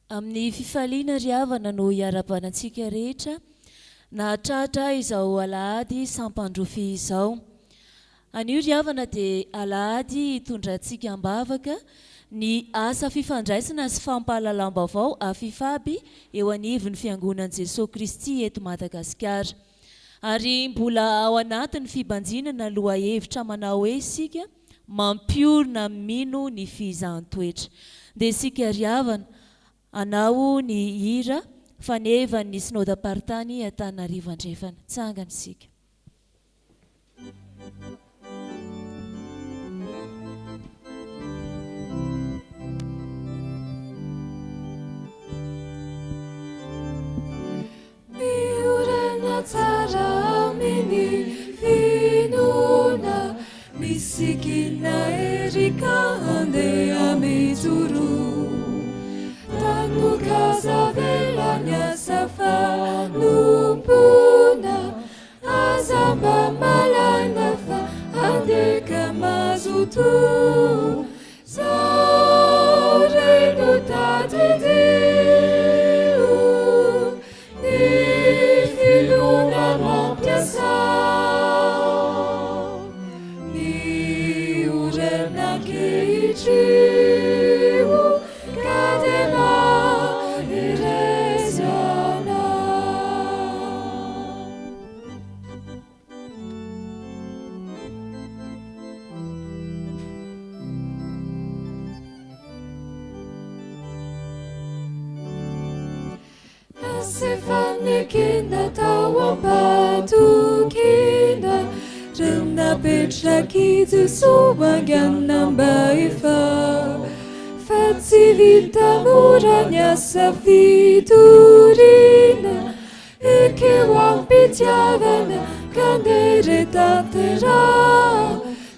Amin'ny fifaliana ry havana no iarahabana antsika rehetra nahatratra izao alahady sampandrofia izao. Anio ry havana dia alahady hitondrantsika am-bavaka ny asa fifandraisana sy fampahalalam-baovao Afifaby eo anivon'ny Fiangonan'i Jesoa Kristy eto Madagasikara. Ary mbola ao anatin'ny fibanjinana lohahevitra manao hoe isika, Mampiorina amin'ny mino ny fizahan-toetra. Ndeha isika ry havana, hanao ny hira fanevan'ny Synodamparitany Antananarivo Andrefana. Tsangana isika. Miorina tsara amin'ny finoana, misikina hery ka andeha mijoro. Tanoka aza avela ny asa fanompoana, aza mba malaina fa andeha ka mazotoa. Zao re no tadidio, ny finoana no ampiasao, ny orana ankehitriny ka dia mahereza anao. Efa nekena tao am-patokiana, Reo napetrak'i Jesoa haingana mba efa. Fa tsy vita mora ny asa fitoriana, Ekeo am-pitiavana ka ndeha re tanteraho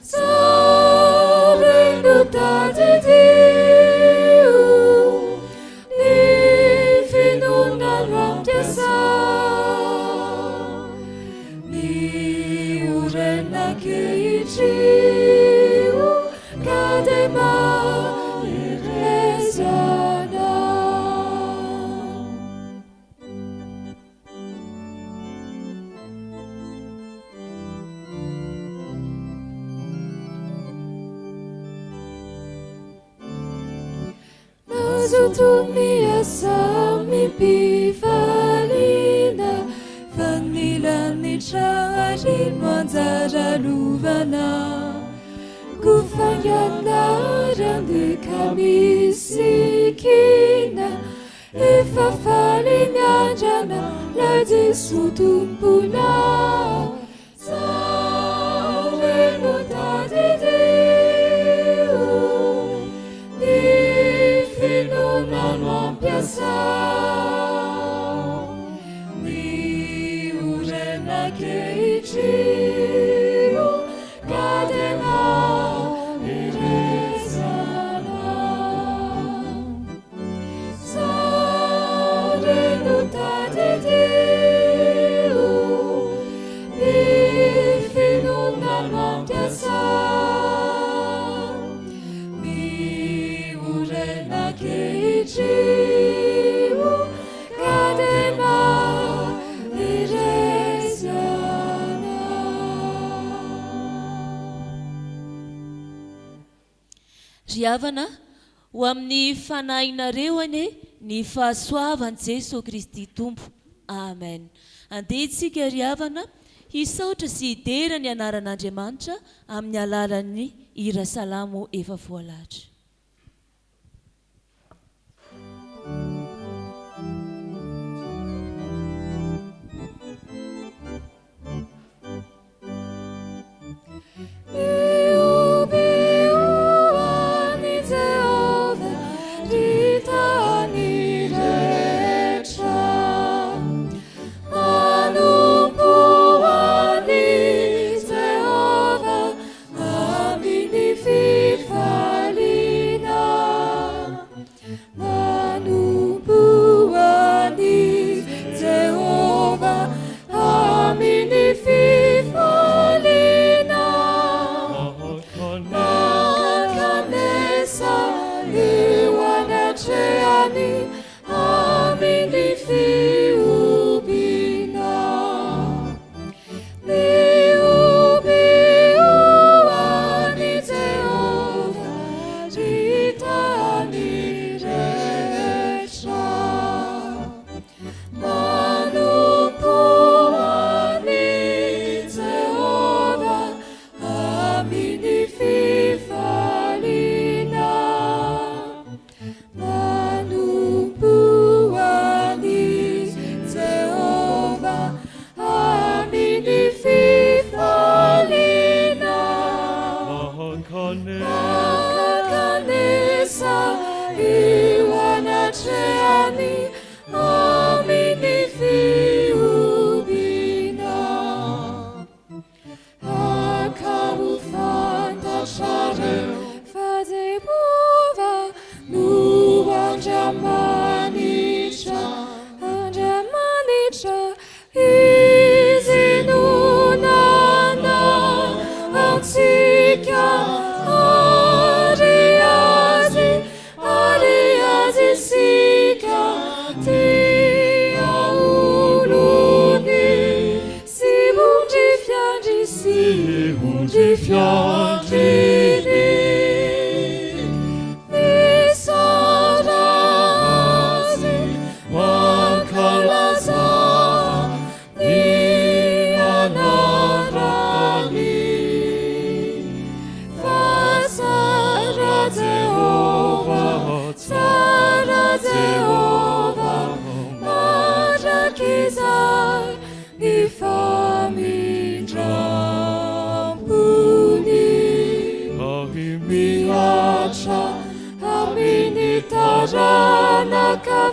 Tsara no tadidio Ny finoana no ampiasao Ny orena ankehitriny ka dia mahereza anao. Mazotoa miasa amim-pifaliana fa ny lanitra ary no anjara lovana. Koa faingana ary andeha ka misikina. Efa faly miandrana lay Jesoa Tomponao Tsara no tadidio Ny finoana no ampiasao Ny orena ankehitriny Ka dia mahereza anao. Sary no tadidio, ny finoana no ampiasao, miorina ankehitriny ka dia mahereza anao. Ry havana, ho amin'ny fanahinareo anie ny fahasoavan'i Jeso Kristy Tompo. Amen. Andeha isika ry havana hisaotra sy hidera ny anaran'Andriamanitra amin'ny alalan'ny hira salamo efa voalahatra. Amin'ny fifaliana.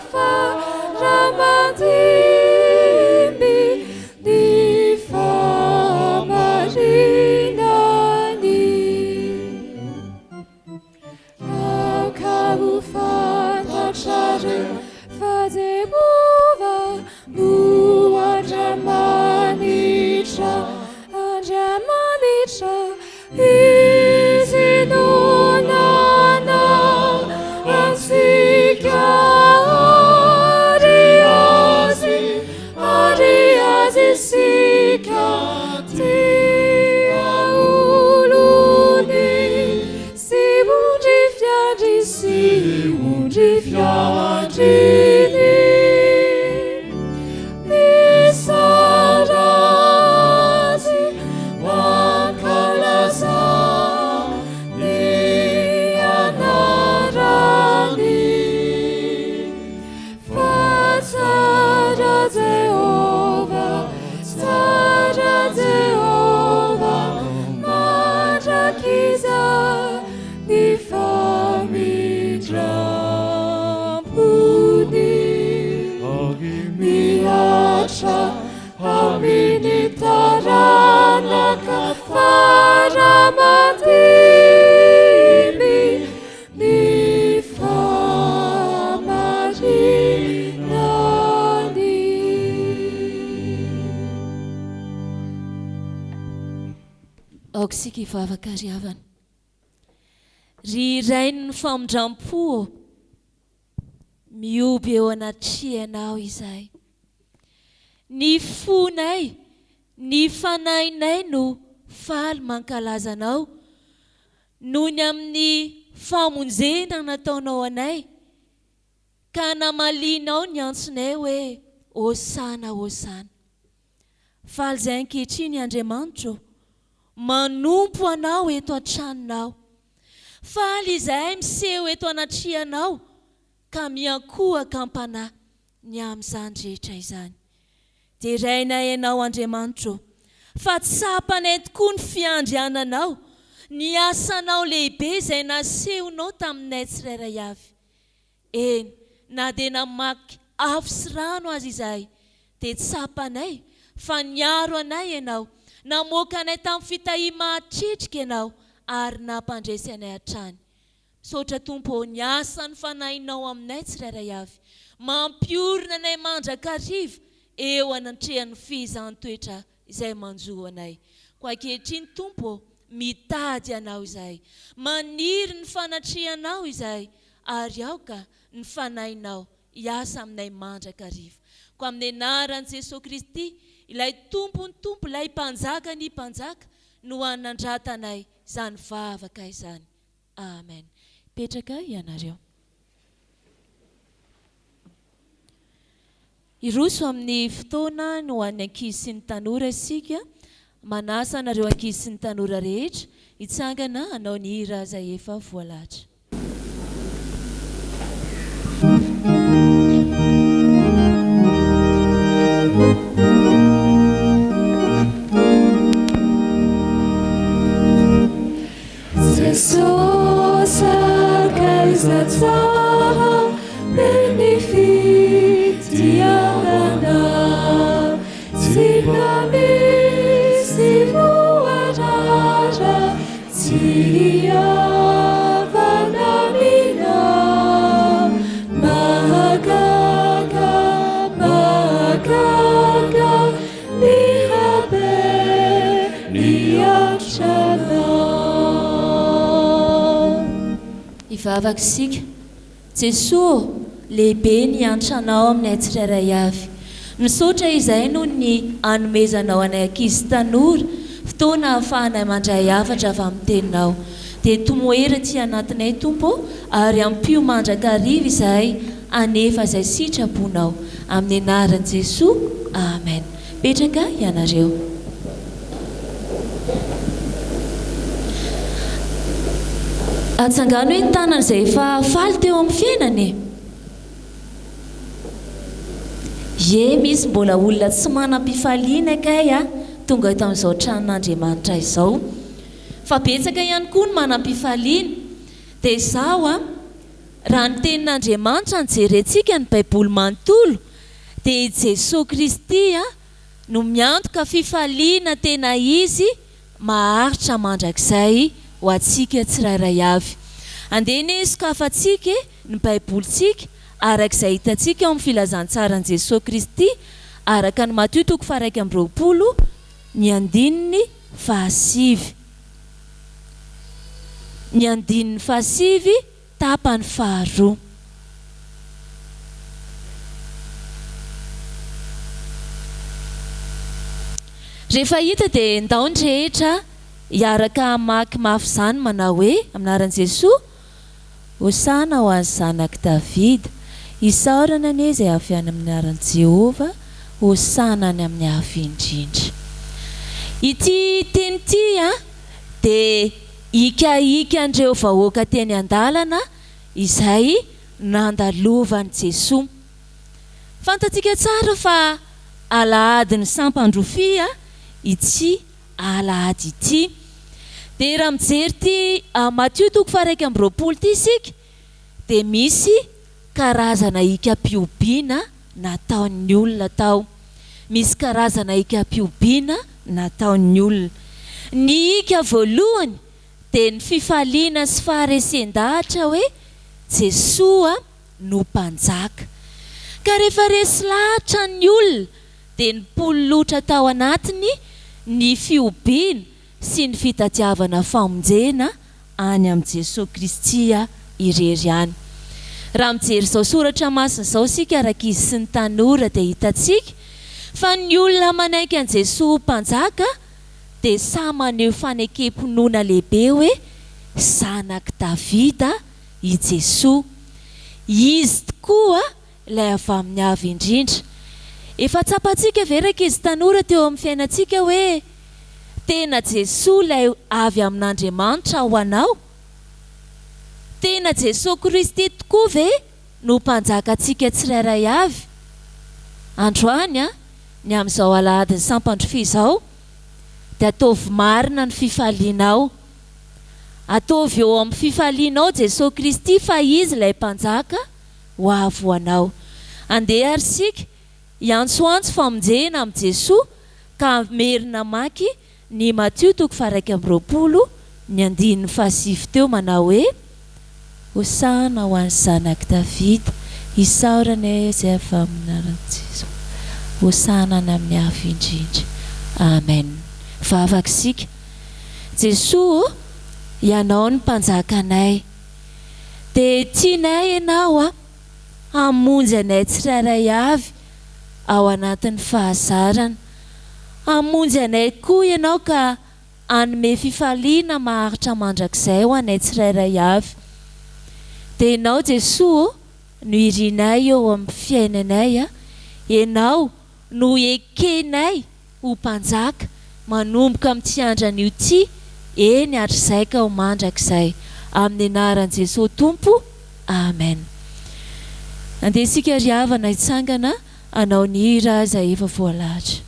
fara aman-dimby ny fahamarinany. Aoka ho fantatrareo fa Jehovah no Andriamanitra, Andriamanitra, Izy no nanao antsika ary Azy, ary Azy isika dia olony sy ondry fiandry sy ondry fiandriny. Mizara azy mankalaza ny anarany. Fa tsara Jehovah, tsara Jehovah, mandrakizay ny famindram-pony. Mihatra amin'ny taranaka fara aman-dimby ny fahamarinany. Aoka isika hivavaka ry havana. Ry Rain'ny famindram-po ô, mihoby eo anatrehanao izahay. Ny fonay, ny fanahinay no faly mankalaza Anao noho ny amin'ny famonjena nataonao anay, ka namalianao ny antsonay hoe, Hosana, Hosana. Faly izay ankehitriny Andriamanitra ô, manompo Anao eto an-tranonao. Faly izahay miseho eto anatrehanao ka miankohoka am-panahy ny amin'izany rehetra izany. Derainay Ianao Andriamanitra ô, fa tsapanay tokoa ny fiandriananao, ny asanao lehibe izay nasehonao taminay tsirairay avy. Eny, na dia namaky afo sy rano aza izahay, dia tsapanay fa niaro anay Ianao, namoaka anay tamin'ny fitahia-mahatretrika Ianao, ary nampandresy anay hatrany. Misaotra Tompo ô ny asan'ny Fanahinao aminay tsirairay avy, mampiorina anay mandrakariva eo anantrehan'ny fihizan-toetra izay manjo anay. Koa ankehitriny Tompo ô, mitady Anao izahay, maniry ny fanatrehanao izahay, ary aoka ny Fanahinao hiasa aminay mandrakariva. Koa amin'ny anaran'i Jesoa Kristy, ilay Tompon'ny tompo, ilay Mpanjakan'ny mpanjaka, no anandratanay izany vavaka izany. Amen. Hipetraka ianareo. Hiroso amin'ny fotoana ho an'ny ankizy sy ny tanora isika. Manasa anareo ankizy sy ny tanora rehetra hitsangana hanao ny hira izay efa voalahatra. Jesosy sakaiza tsara be ny fitiavana Tsy mba misy voarara tsy hihavana aminao Mahagaga, mahagaga Ny habe miantra anao. Hivavaka isika. Jesoa ô, lehibe ny antranao aminay tsirairay avy. Misaotra izahay noho ny anomezanao anay ankizy sy tanora fotoana ahafahanay mandray hafatra avy amin'ny Teninao. Dia tomoera aty anatinay Tompo ô, ary ampio mandrakariva izahay hanefa izay sitraponao. Amin'ny anaran'i Jesoa, Amen. Mipetraka ianareo. Atsangano hoe ny tanana izay efa faly teo amin'ny fiainana e. Ie, misy mbola olona tsy manam-pifaliana kay a, tonga eto amin'izao tranon'Andriamanitra izao. Fa betsaka ihany koa ny manam-pifaliana. Dia izaho a. Raha ny Tenin'Andriamanitra no jerentsika, ny Baiboly manontolo, dia i Jesoa Kristy no miantoka fifaliana tena izy maharitra mandrakizay ho antsika tsirairay avy. Andeha anie sokafantsika e ny Baibolintsika araka izay hitantsika ao amin'ny Filazantsaran'i Jesoa Kristy araka an'i Matio toko faha-21 ny andininy fahasivy. Ny andininy fahasivy tapany faharoa. Rehefa hita dia ndao ny rehetra hiaraka hamaky mafy izany manao hoe, Amin'ny anaran'i Jesoa, Hosana ho an'ny Zanak'i Davida, Isaorana anie izay avy any amin'ny anaran'i Jehovah, Hosana any amin'ny Avo Indrindra. Ity teny ity dia hikahikan'ireo vahoaka teny an-dalana izay nandalovan'i Jesoa. Fantatsika tsara fa alahadin'ny sampandrofia ity alahady ity. Dia raha mijery ity Matio toko faha-21 ity isika dia misy karazana hikam-pihobiana nataon'ny olona tao. Misy karazana hikam-pihobiana nataon'ny olona. Ny hika voalohany dia ny fifaliana sy faharesen-dahatra hoe Jesoa no Mpanjaka. Ka rehefa resy lahatra ny olona dia nipololotra tao anatiny ny fihobiana sy ny fitadiavana famonjena any amin'i Jesoa Kristy irery ihany. Raha mijery izao soratra masina izao isika rankizy sy ny tanora dia hitantsika fa ny olona manaiky an'i Jesoa ho Mpanjaka dia sahy maneho fanekem-pinoana lehibe hoe Zanak'i Davida i Jesoa. Izy tokoa ilay avy amin'ny Avo Indrindra. Efa tsapantsika ve rankizy tanora teo amin'ny fiainantsika hoe tena Jesoa ilay avy amin'Andriamanitra ho anao? Tena Jesoa Kristy tokoa ve no Mpanjakantsika tsirairay avy? Androany, ny amin'izao alahadin'ny sampandrofia izao, dia ataovy marina ny fifalianao. Ataovy eo amin'ny fifalianao Jesoa Kristy fa Izy ilay Mpanjaka ho avy ho anao. Andeha ary isika hiantsoantso famonjena amin'i Jesoa ka hamerina hamaky ny Matio toko faha-21 ny andininy fahasivy teo manao hoe, Hosana ho an'ny Zanak'i Davida, isaorana izay avy amin'ny anaran'i Jesoa, Hosana any amin'ny Avo indrindra. Amen. Vavaka isika. Jesoa ô, Ianao no Mpanjakanay. Dia tianay Ianao hamonjy anay tsirairay avy ao anatin'ny fahazarana. Hamonjy anay koa Ianao ka hanome fifaliana maharitra mandrakizay ho anay tsirairay avy. Dia Ianao Jesoa ô no irinay eo amin'ny fiainanay, Ianao no ekenay ho Mpanjaka manomboka amin'ity andro anio ity, eny hatrizay ka ho mandrakizay. Amin'ny anaran'i Jesoa Tompo, Amen. Andeha isika ry havana hitsangana hanao ny hira izay efa voalahatra.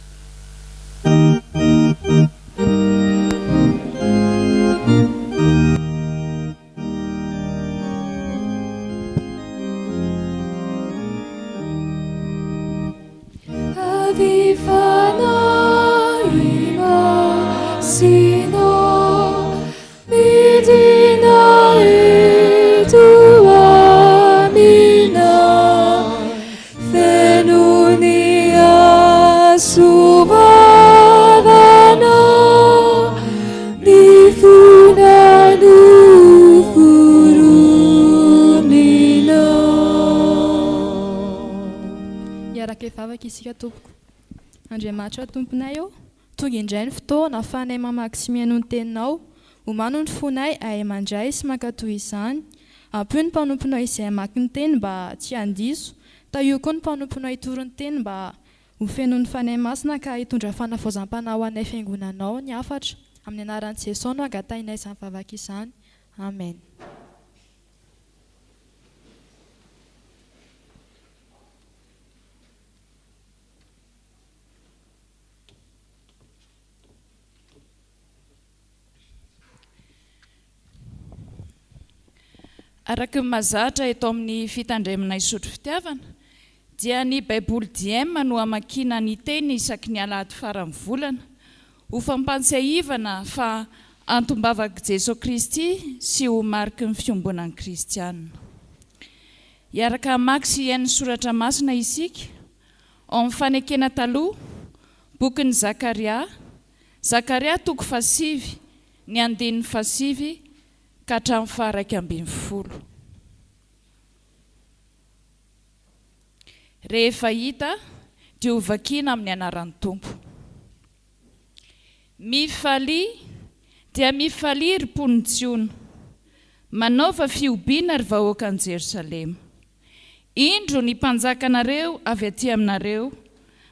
Hiaraka hivavaka isika tompoko. Andriamanitra Tomponay ô, tonga indray ny fotoana ahafahanay mamaky sy mihaino ny Teninao. Omano ny fonay hahay mandray sy mankatò izany. Ampio ny mpanomponao izay hamaky ny Teny mba tsy handiso. Tahio koa ny mpanomponao hitory ny Teny mba Ho fenon'ny Fanahy Masina ka hitondra fanavaozam-panahy ho anay Fiangonanao ny hafatra. Amin'ny anaran'i Jesoa no angatahinay izany vavaka izany. Amen. Araka ny mahazatra eto amin'ny Fitandremana Isotry Fitiavana dia ny Baiboly Diem no amakiana ny teny isaky ny alahady faran'ny volana ho fampantsiahivana fa antom-bavak'i Jesoa Kristy sy ho mariky ny fiombonan'ny kristiana. Hiaraka hamaky sy hihaino ny Soratra Masina isika ao amin'ny Fanekena Taloha, bokin'i Zakaria, Zakaria toko fahasivy, ny andininy fahasivy ka hatramin'ny faha-11. Rehefa hita dia ho vakiana amin'ny anaran'ny Tompo. Mifalia dia mifalia ry mponin'i Tsiona, manaova fihobiana ry vahoakan'i Jerosalema. Indro ny mpanjakanareo avy aty aminareo,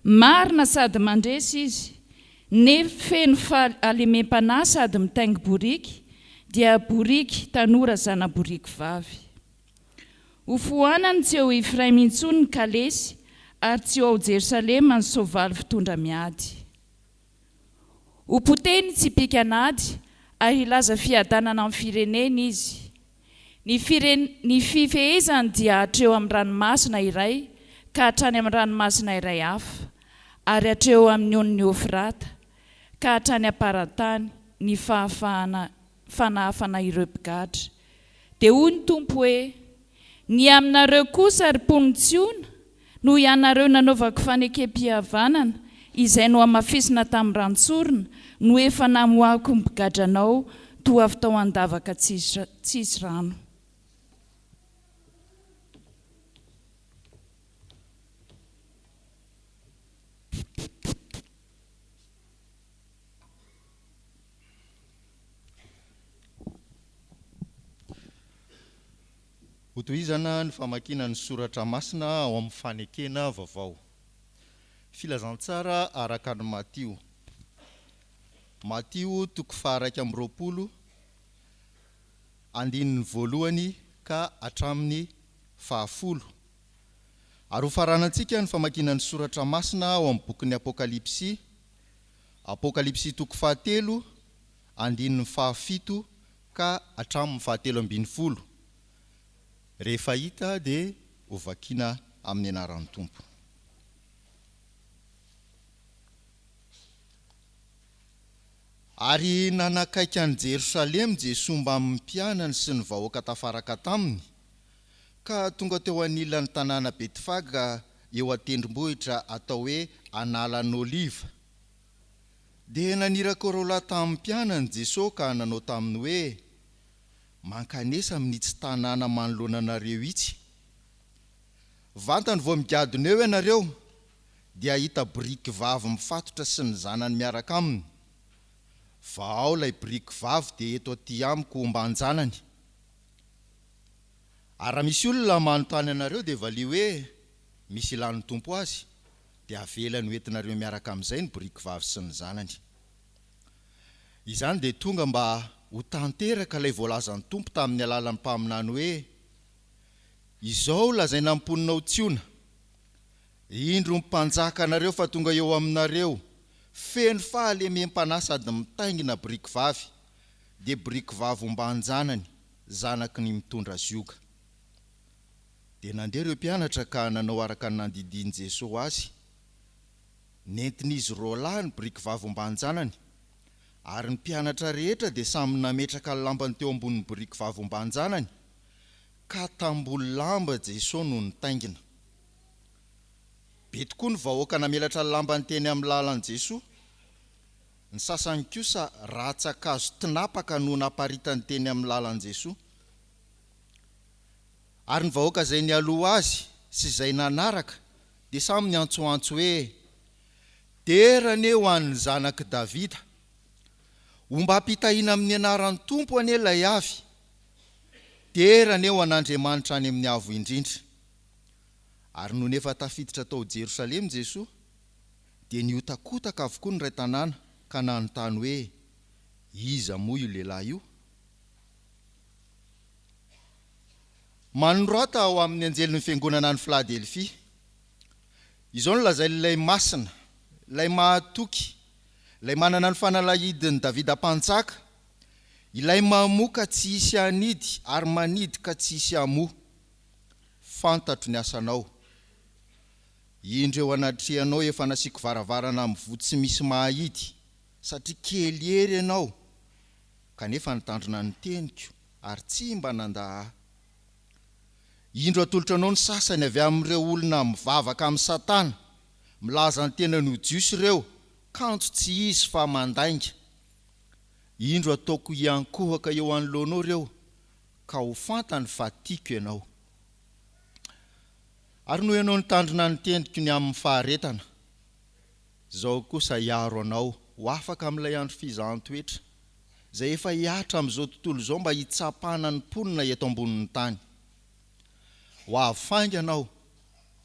marina sady mandresy izy, nefo feno fahalemem-panahy sady mitaingi-boriky, dia boriky tanora zana-boriky vavy. Hofoanany tsy eo Efraima intsony ny kalesy, ary tsy ho ao Jerosalema ny soavaly fitondra miady. Hopotehiny ny tsipìkan'ady, ary hilaza fiadanana amin'ny firenena izy. Ny firen, ny fifehezany dia hatreo amin'ny ranomasina iray ka hatrany amin'ny ranomasina iray hafa, ary hatreo amin'ny onin'i Eofrata, ka hatrany am-paran-tany, ny fahafahana, fanahafana ireo mpigadra. Dia hoy ny Tompo hoe, Ny aminareo kosa, ry mponin'i Tsiona, noho ianareo nanaovako fanekem-pihavanana, izay nohamafisina tamin'ny rantsorona, no efa namoahako ny mpigadranao toa avy tao an-davaka tsisy rano. Hotohizana ny famakiana ny soratra masina ao amin'ny Fanekena Vaovao. Filazantsara araka an'i Matio. Matio toko faha-21, andininy voalohany ka hatramin'ny fahafolo. Ary hofaranantsika ny famakiana ny soratra masina ao amin'ny bokin'ny Apokalypsy, Apokalypsy toko fahatelo, andininy fahafito ka hatramin'ny fahatelo ambinifolo. Rehefa hita dia hovakiana amin'ny anaran'ny Tompo. Ary nanakaiky an'i Jerosalema Jesoa mbamin'ny mpianany sy ny vahoaka tafaraka taminy, ka tonga teo anilan'ny tanàna Betfaga eo an-tendrombohitra atao hoe Analan'Oliva. Dia naniraka roalahy tamin'ny mpianany Jesoa ka nanao taminy hoe, Mankanesa amin'itsy tanàna manoloana anareo itsy. Vantany vao migadona eo ianareo, dia hahita boriky vavy mifatotra sy ny zanany miaraka aminy. Vahao ilay boriky vavy dia eto aty amiko homban-janany. Ary raha misy olona manontany anareo dia valio hoe, Misy ilàn'ny Tompo azy. Dia avelany ho entinareo miaraka amin'izay ny boriky vavy sy ny zanany. Izany dia tonga mba ho tanteraka ilay voalazan'ny Tompo tamin'ny alalan'ny mpaminany hoe, Izao lazaina amin'ny mponina ao Tsiona, Indro ny mpanjakanareo fa tonga eo aminareo, feno fahalemem-panahy sady mitaingina boriky vavy, dia boriky vavy omban-janany, zanaky ny mitondra zioga. Dia nandeha ireo mpianatra ka nanao araka ny nandidian'i Jesoa azy. Nentin'izy roalahy ny biriky vavy omban-janany, ary ny mpianatra rehetra dia samy nametraka ny lambany teo ambonin'ny biriky vavy omban-janany, ka tambony lamba Jesoa no nitaingina. Be tokoa ny vahoaka namelatra ny lambany teny amin'ny lalan'i Jesoa. Ny sasany kosa rantsan-kazo tinapaka no naparitany teny amin'ny lalan'i Jesoa. Ary ny vahoaka izay nialoha azy sy izay nanaraka dia samy niantsoantso hoe, Dera anie ho an'ny Zanak'i Davida! Ombam-pitahiana amin'ny anaran'ny Tompo anie ilay avy! Dera anie ho an'Andriamanitra any amin'ny avo indrindra! Ary nony efa tafiditra tao Jerosalema Jesoa, dia nihotakotaka avokoa ny iray tanàna ka nanontany hoe, Iza moa io lehilahy io? Manorata ao amin'ny anjelin'ny fiangonana any Filadelfia. Izao no lazain'ilay Masina, ilay Mahatoky, ilay manana ny fanalahidin'i Davida Mpanjaka, Ilay mamoa ka tsy hisy hanidy ary manidy ka tsy hisy hamoa. Fantatro ny asanao. Indro eo anatrehanao efa nasiako varavarana mivoha tsy misy mahahidy, satria kely hery ianao, kanefa nitandrina ny teniko ary tsy mba nandà ahy. Indro atolotra anao ny sasany avy amin'ireo olona mivavaka amin'i Satana, milaza ny tenany ho Jiosy ireo, kanjo tsy izy fa mandainga. Indro ataoko hiankohoka eo anoloanao ireo, ka ho fantany fa tiako ianao. Ary noho ianao nitandrina ny teniko ny amin'ny faharetana, izao kosa hiaro anao ho afaka amin'ilay andro fizahan-toetra, izay efa hihatra amin'izao tontolo izao mba hitsapana ny mponina eto ambonin'ny tany. Ho avy faingana aho,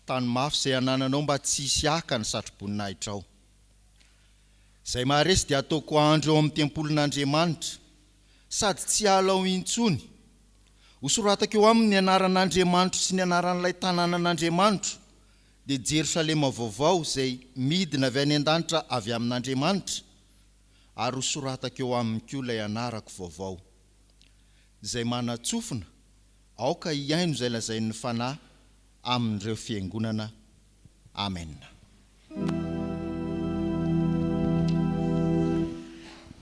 tany mafy izay anananao mba tsy hisy haka ny satroboninahitral. Izay maharesy dia hataoko andro eo amin'ny tempolin'Andriamanitra, sady tsy hiala ao intsony. Hosoratako eo aminy ny anaran'Andriamanitro sy ny anaran'ilay tanànan'Andriamanitro, dia Jerosalema vaovao izay midina avy any an-danitra avy amin'Andriamanitra, ary hosoratako eo aminy koa ilay anarako vaovao. Izay manan-tsofina, aoka hihaino izay lazain'ny Fanahy amin'ireo fiangonana. Amena.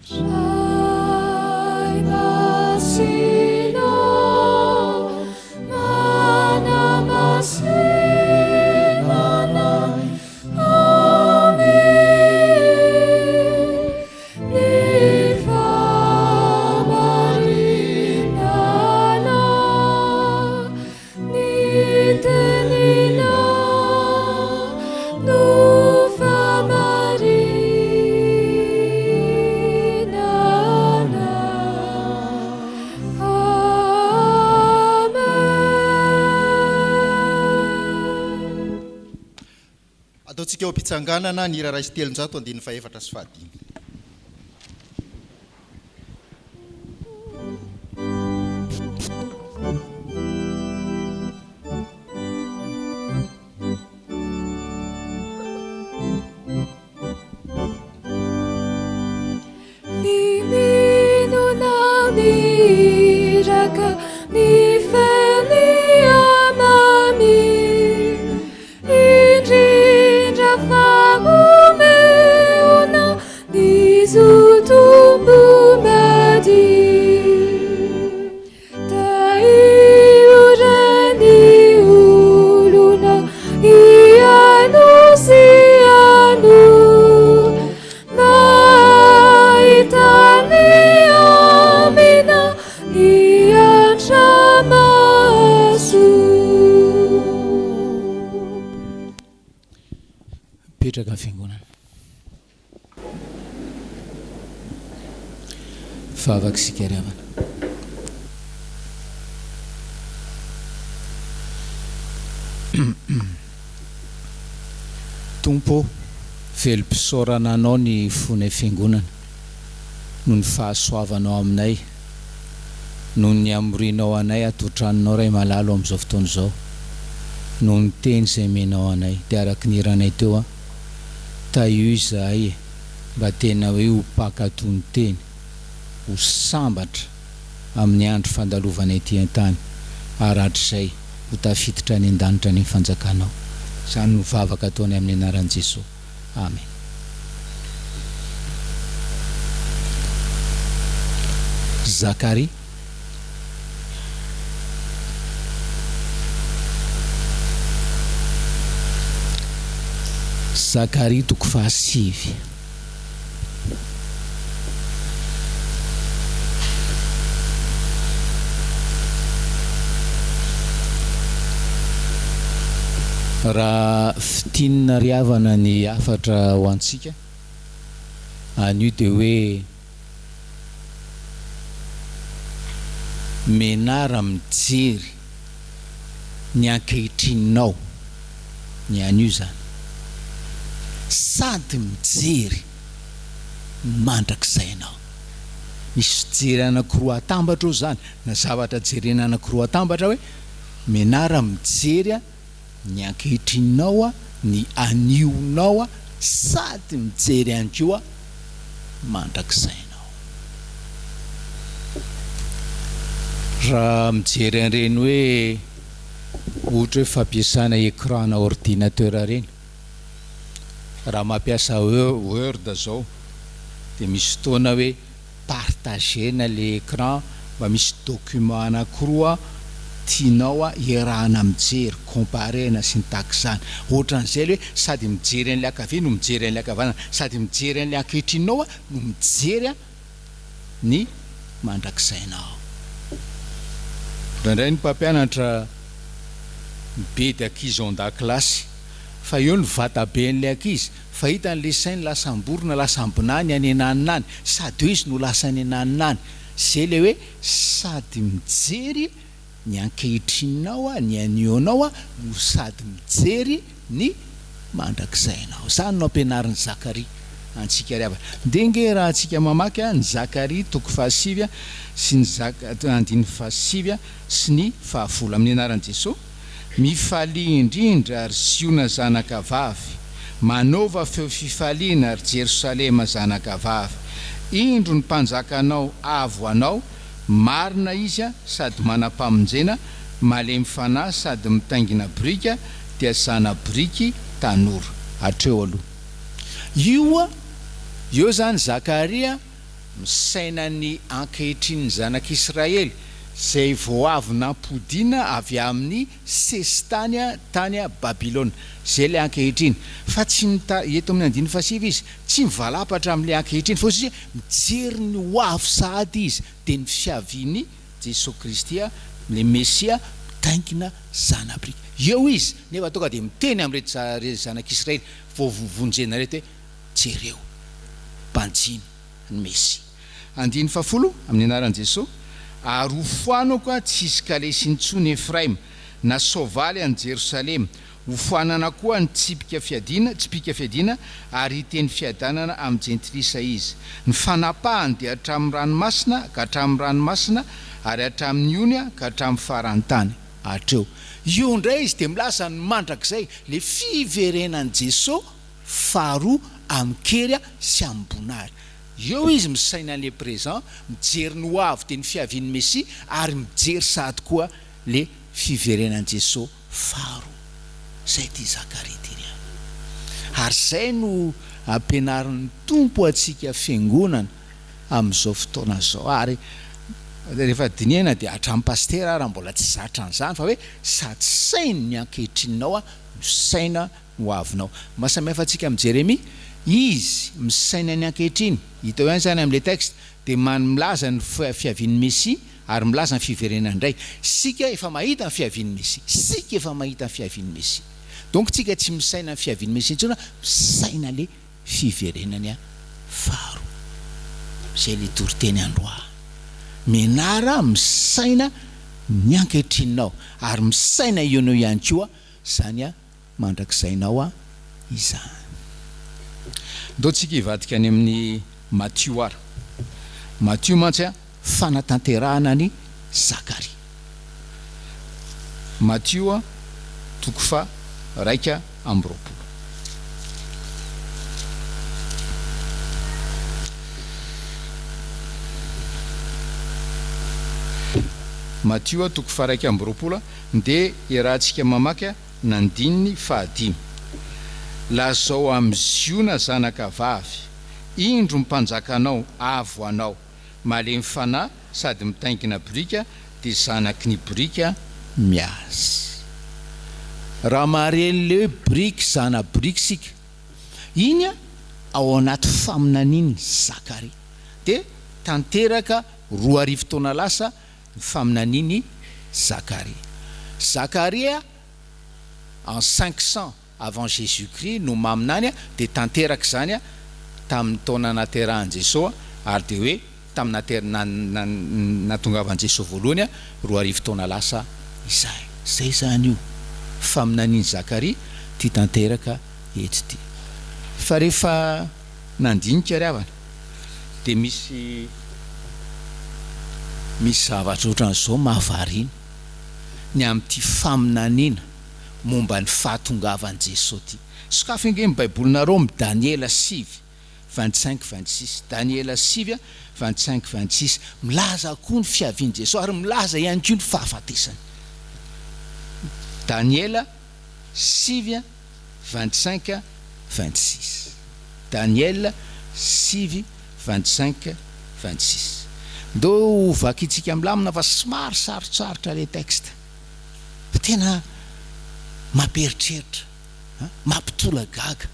Ray masina manamasinana amin ny fahamarinana Ny teninao no fahamarinana. Amen. Ataontsika eo am-pitsanganana ny hira 301 andininy fahefatra sy fahadimy. Ny mino na ny iraka, ny feny amamy. Indrindra fa omeona ny zotom-po madio. Tahio re ny olona hihaino sy hano. Mahita ny amina ny antra mahasoa. Mipetraka ny fiangonana. Vavaka isika ry havana. Tompo ô, velom-pisaorana Anao ny fonay Fiangonana noho ny fahasoavanao aminay, noho ny hamorianao anay ato an-tranonao Ray malala amin'izao fotoana izao, noho ny teny izay omenao anay. Dia araka ny hiranay teo an, tahio izahay e, mba tena hoe ho mpankatò ny teny, ho sambatra amin'ny andro fandalovanay ety an-tany ary hatrizay ho tafiditra any an-danitra any amin'ny fanjakanao. Izany no vavaka ataonay amin'ny anaran'i Jesoa. Amen. Zakaria. Zakaria toko fahasivy. Raha fintinina ry havana ny hafatra ho antsika anio dia hoe menara mijery ny ankehitrininao, ny anio izany, sady mijery ny mandrakizainao. Misy fijery anankiroa atambatra eo izany, na zavatra jerena anankiroa atambatra hoe, menara mijery ny ankehitrininao, ny anionao, sady mijery ihany koa mandrakizainao. Raha mijery an'ireny hoe ohatra hoe fampiasana écran-na ordinateur ireny, raha mampiasa Word zao dia misy fotoana hoe partager-na le écran mba misy document anakiroa tianao iarahana mijery, comparer-na sy ny tahaka izany. Ohatran'izay le hoe sady mijery an'ilay ankavia no mijery an'ilay ankavanana, sady mijery an'ilay ankehitrinao no mijery ny mandrakizainao. Indraindray ny mpampianatra mibedy ankizy ao an-dakilasy fa eo ny vataben'ilay ankizy fa hitany ilay sainy lasa am-borona lasa am-binany any ananona any sady eo izy no lasa any ananona any. Izay ilay hoe sady mijery ny ankehitrinao, ny anionao no sady mijery ny mandrakizainao. Izany no ampianarin'i Zakaria antsika ry havana. Ndeha ange raha antsika mamaky ny Zakaria toko fahasivy sy ny andininy fahasivy sy ny fahafolo. Amin'ny anaran'i Jesoa, Mifalia indrindra ry Ziona zanaka vavy, manaova feo fifaliana ry Jerosalema zanaka vavy. Indro ny mpanjakanao avo anao, Marina izy sady manam-pamonjena, malemy fanahy sady mitaingina biriky dia zana-biriky tanora. Hatreo aloha. Io eo izany Zakaria misaina ny ankehitrin'ny zanak'Israely izay vao avy nampodiana avy amin'ny sesitany tany Babylona. Izay ilay ankehitriny. Fa tsy mita, eto amin'ny andininy fahasivy izy, tsy mivalapatra amin'ilay ankehitriny fa hoy izy mijery ny ho avy sahady izy, dia ny fiavian'i Jesoa Kristy, ilay Mesia mitaingina zana-biriky. Eo izy, nefa tonga dia miteny amin'ireto zanak'Israely vao vonjena ireto hoe, jereo, banjino ny Mesia. Andininy fahafolo, Amin'ny anaran'i Jesoa, ary hofoanako tsy hisy kalesy intsony Efraima, na soavaly any Jerosalema, hofoanana koa ny tsipika fiadiana, tsipìka fiadiana, ary hiteny fiadanana amin'ny jentilisa izy. Ny fanapahany dia hatramin'ny ranomasina ka hatramin'ny ranomasina, ary hatramin'ny ony ka hatramin'ny faran'ny tany. Hatreo. Io indray izy dia milaza ny mandrakizay, ilay fiverenan'i Jesoa faharoa amin-kery sy amim-boninahitra. Eo izy misaina le présent, mijery ny ho avy dia ny fiavian'ny Mesia ary mijery sahady koa le fiverenan'i Jeso faharoa. Zay ity Zakaria ity ry havana. Ary zay no ampianarin'ny Tompo antsika fiangonana amin'izao fotoana izao. Ary rehefa dinihana dia hatramin'ny pasitera ara mbola tsy zatra an'izany fa hoe sady saino ny ankehitrinao no saina ho avinao. Mahasamihafa antsika amin'i Jeremia, izy misaina ny ankehitriny, hita eo ihany izany amin'ilay texte, dia man milaza ny fiavian'ny Mesia ary milaza ny fiverenany indray. Isika efa mahita ny fiavian'ny Mesia. Isika efa mahita ny fiavian'ny Mesia. Donc tsika tsy misaina ny fiavian'ny Mesia intsony fa misaina le fiverenany faharoa. Izay le toriteny androany. Mianara misaina ny ankehitrinao ary misaina eo no eo ihany koa izany mandrakizainao aho izany. Ndao tsika hivadika any amin'ny Matio ara. Matio mantsy a, fanatanterahana an'i Zakaria. Matio toko faha 21. Matio toko faha 21, ndeha iarahantsika mamaky Nandininy fahadimy. Lazao amin'i Ziona zanaka vavy, Indro ny mpanjakanao, avo anao, malemy fanahy sady mitaingina biriky, dia zanaky ny biriky miasa. Raha mahare an'ilay hoe biriky, zana-biriky isika, iny ao anaty faminanian'i Zakaria. Dia tanteraka 2000 taona lasa ny faminanian'i Zakaria. Zakaria en 500 avant Jésus Christ no maminany dia tanteraka izany tamin'ny taona naterahan'i Jesoa ary dia hoe tamin'ny nahatongavan'i Jesoa voalohany 2000 taona lasa izay. Izay izany io faminanian'i Zakaria ity tanteraka eto ity. Fa rehefa nandinika ry havana dia misy misy zavatra ohatran'izao mahavariana ny amin'ity faminaniana momba ny fahatongavan'i Jesoa ity. Sokafy ange ny baibolinareo amin'ny Daniela sivy. 25 26. Daniela 9 25 26. Milaza koa ny fiavian'i Jesoa ary milaza ihany koa ny fahafatesany. Daniela 9 25 26. Daniela 9 25 26. Ndao ho vakintsika milamina fa somary sarotsarotra ilay texte. Fa tena mampieritreritra, mampitolagaga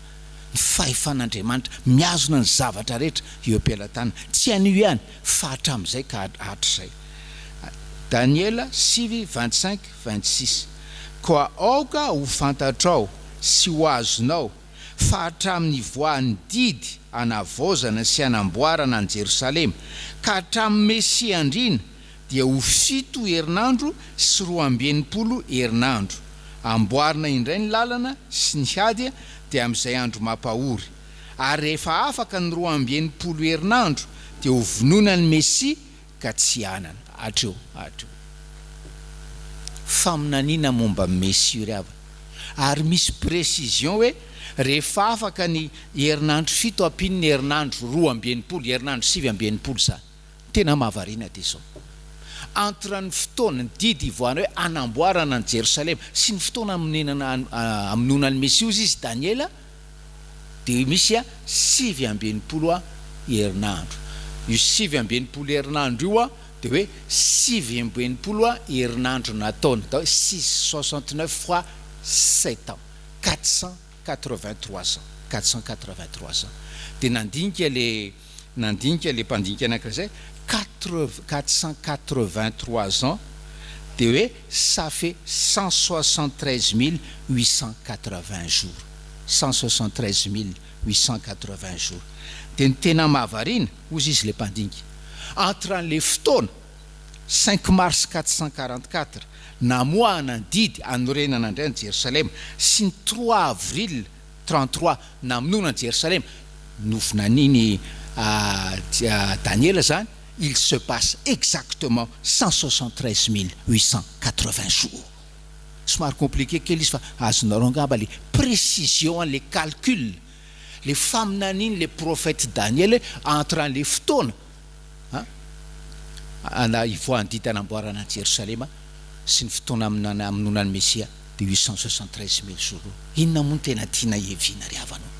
ny fahefan'Andriamanitra mihazona ny zavatra rehetra eo am-pelatanana, tsy anio ihany fa hatramin'izay ka hatrizay. Daniela 9 25 26 Koa aoka ho fantatrao sy ho azonao fa hatramin'ny nivoahan'ny didy hanavaozana sy hanamboarana an'i Jerosalema ka hatramin'ny Mesia Andriana dia ho fito herinandro sy 62 herinandro. Amboarina indray ny lalana sy ny hady dia amin'izay andro mampahory. Ary rehefa afaka ny 62 herinandro dia ho vonoina ny Mesia ka tsy hanana. Hatreo, hatreo. Faminaniana momba ny Mesia ry havana. Ary misy précision hoe rehefa afaka ny herinandro fito ampian'ny herinandro 62, herinandro 69 izany. Tena mahavariana dia izao. Entre ny fotoana, ny didy hivoahana hoe hanamboarana an'i Jerosalema sy ny fotoana hamonenana hamonoana an'i Mesia hozy izy Daniela dia misy 69 herinandro. Io 69 herinandro io dia hoe 69 herinandro nataony, atao hoe six 69 fois sept ans, 483 ans, 483 ans. Dia nandinika ilay Nandinika le mpandinika anakiray zay, quatre 483 ans de hoe ça fait 173 880 jours, 173 880 jours. De ny tena mahavariana, hozy izy le mpandinika, entre an'le fotoana cinq mars 444 namoahana ny didy hanorenana indray an'i Jerosalema sy ny trois avril 33 namonoana an'i Jerosalema, novinaniny Daniela izany, il se passe exactement 173 880 jours. Somary compliqué kely izy fa azonareo angamba le précision an'le calcul, le faminaniany le prophète Daniel hoe entre an'le fotoana an ivoahan'ny didy hanamboarana an'i Jerosalema sy ny fotoana hamonoana ny Mesia dia 873 000 jours. Inona moa no tena tiana hiaviana ry havana ô?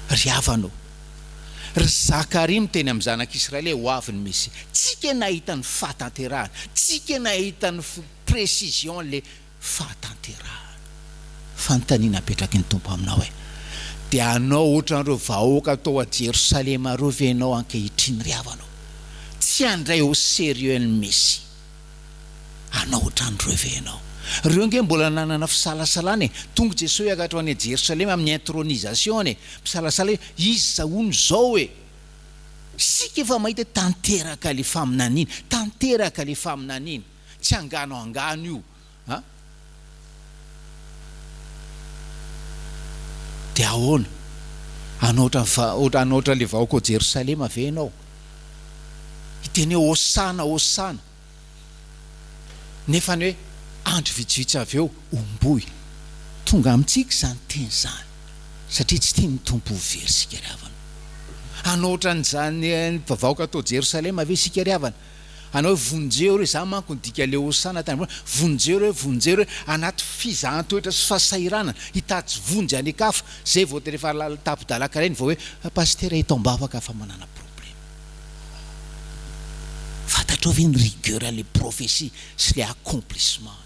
Ry havana ô! Ry Zakaria miteny amin'ny zanak'Israely hoe ho avy ny Mesia. Tsika nahita ny fahatanterahana, tsika nahita ny précision an'le fahatanterahana. Fanontaniana apetraky ny Tompo aminao hoe, dia hanao ohatran'ireo vahoaka tao a Jerosalema ireo ve ianao ankehitriny ry havana ô? Tsy handray au sérieux ny Mesia. Hanao ohatran'ireo ve ianao? Ireo ange mbola nanana fisalasalana e! Tonga Jesoa hiakatra ho any Jerosalema amin'ny intronisation-ny e! Misalasala hoe, iza hono izao e? Isika efa mahita hoe tanteraka ilay faminaniana, tanteraka ilay faminaniana. Tsy angano angano io a! Dia ahoana? Hanao ohatran'ny hanao ohatran'ilay vahoaka ao Jerosalema ve ianao? Hiteny hoe Hosana, Hosana! Nefa ny hoe andro vitsivitsy avy eo, homboy. Tonga amintsika izany teny izany, satria tsy tian'ny Tompo ho very isika ry havana. Hanao ohatran'izany vahoaka tao Jerosalema ve isika ry havana? Hanao hoe vonjeo re, izany manko ny dikan'ilay Hosana tany am-boalohany, vonjeo re, vonjeo re, anaty fizahan-toetra sy fahasahiranana, hitady vonjy any an-kafa, izay vao rehefa tapi-dalaka ireny vao hoe Pasitera eto am-bavaka fa manana problema. Fantatrao ve ny rigueur an'ilay prophétie sy ilay accomplissement-ny?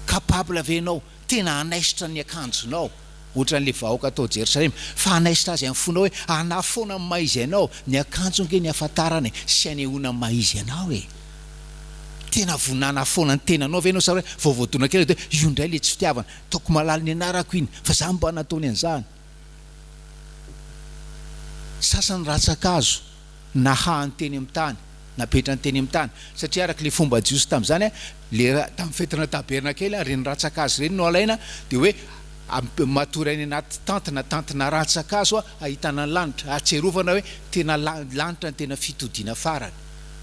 Capable ve ianao tena hanaisotra ny akanjonao ohatran'ilay vahoaka tao Jerosalema, fa hanaisotra azy amin'ny fonao hoe hanafoana ny maha izy anao, ny akanjo ange ny hafantarana e, sy hanehoana ny maha izy anao e. Tena vonona hanafoana ny tenanao ve ianao sa hoe vao voadona kely dia hoe io indray ilay tsy fitiavana, ataoko malala ny anarako iny fa za mba nataony an'izany. Sasany rantsan-kazo nahahany teny amin'ny tany, napetrany teny amin'ny tany, satria araka ilay fomba jiosy tamin'izany, ilay tamin'ny fetina tabernakely, ireny rantsan-kazo ireny no alaina, dia hoe matory any anaty tente na tantina rantsan-kazo ahitana ny lanitra, ahatsiarovana hoe tena lanitra ny tena fitodiana farany,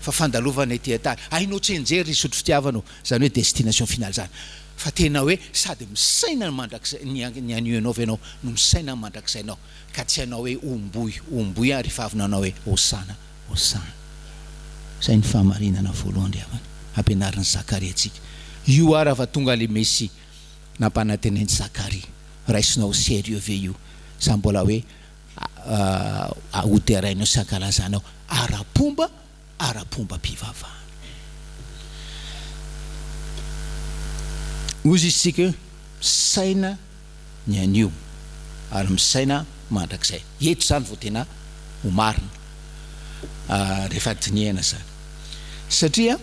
fa fandalovana ety an-tany. Hainao tsianjery ry isotry fitiavana ô, izany hoe destination finale izany. Fa tena hoe sady misaina ny mandrakizay, ny ny anio ianao ve ianao no misaina ny mandrakizainao ka tsy hanao hoe omboy, omboy aho rehefa avy nanao hoe hosana, hosana. Izay ny fahamarinana voalohany ry havana, ampianarin'i Zakaria antsika. Io ary fa tonga ilay Mesia nampanantenain'i Zakaria. Raisinao au sérieux ve io sa mbola hoe hoderainao sy hankalazanao ara-pomba ara-pombam-pivavahana. Hoy isika hoe misaina ny anio ary misaina mandrakizay. Eto izany vao tena ho marina rehefa dinihana izany. Satria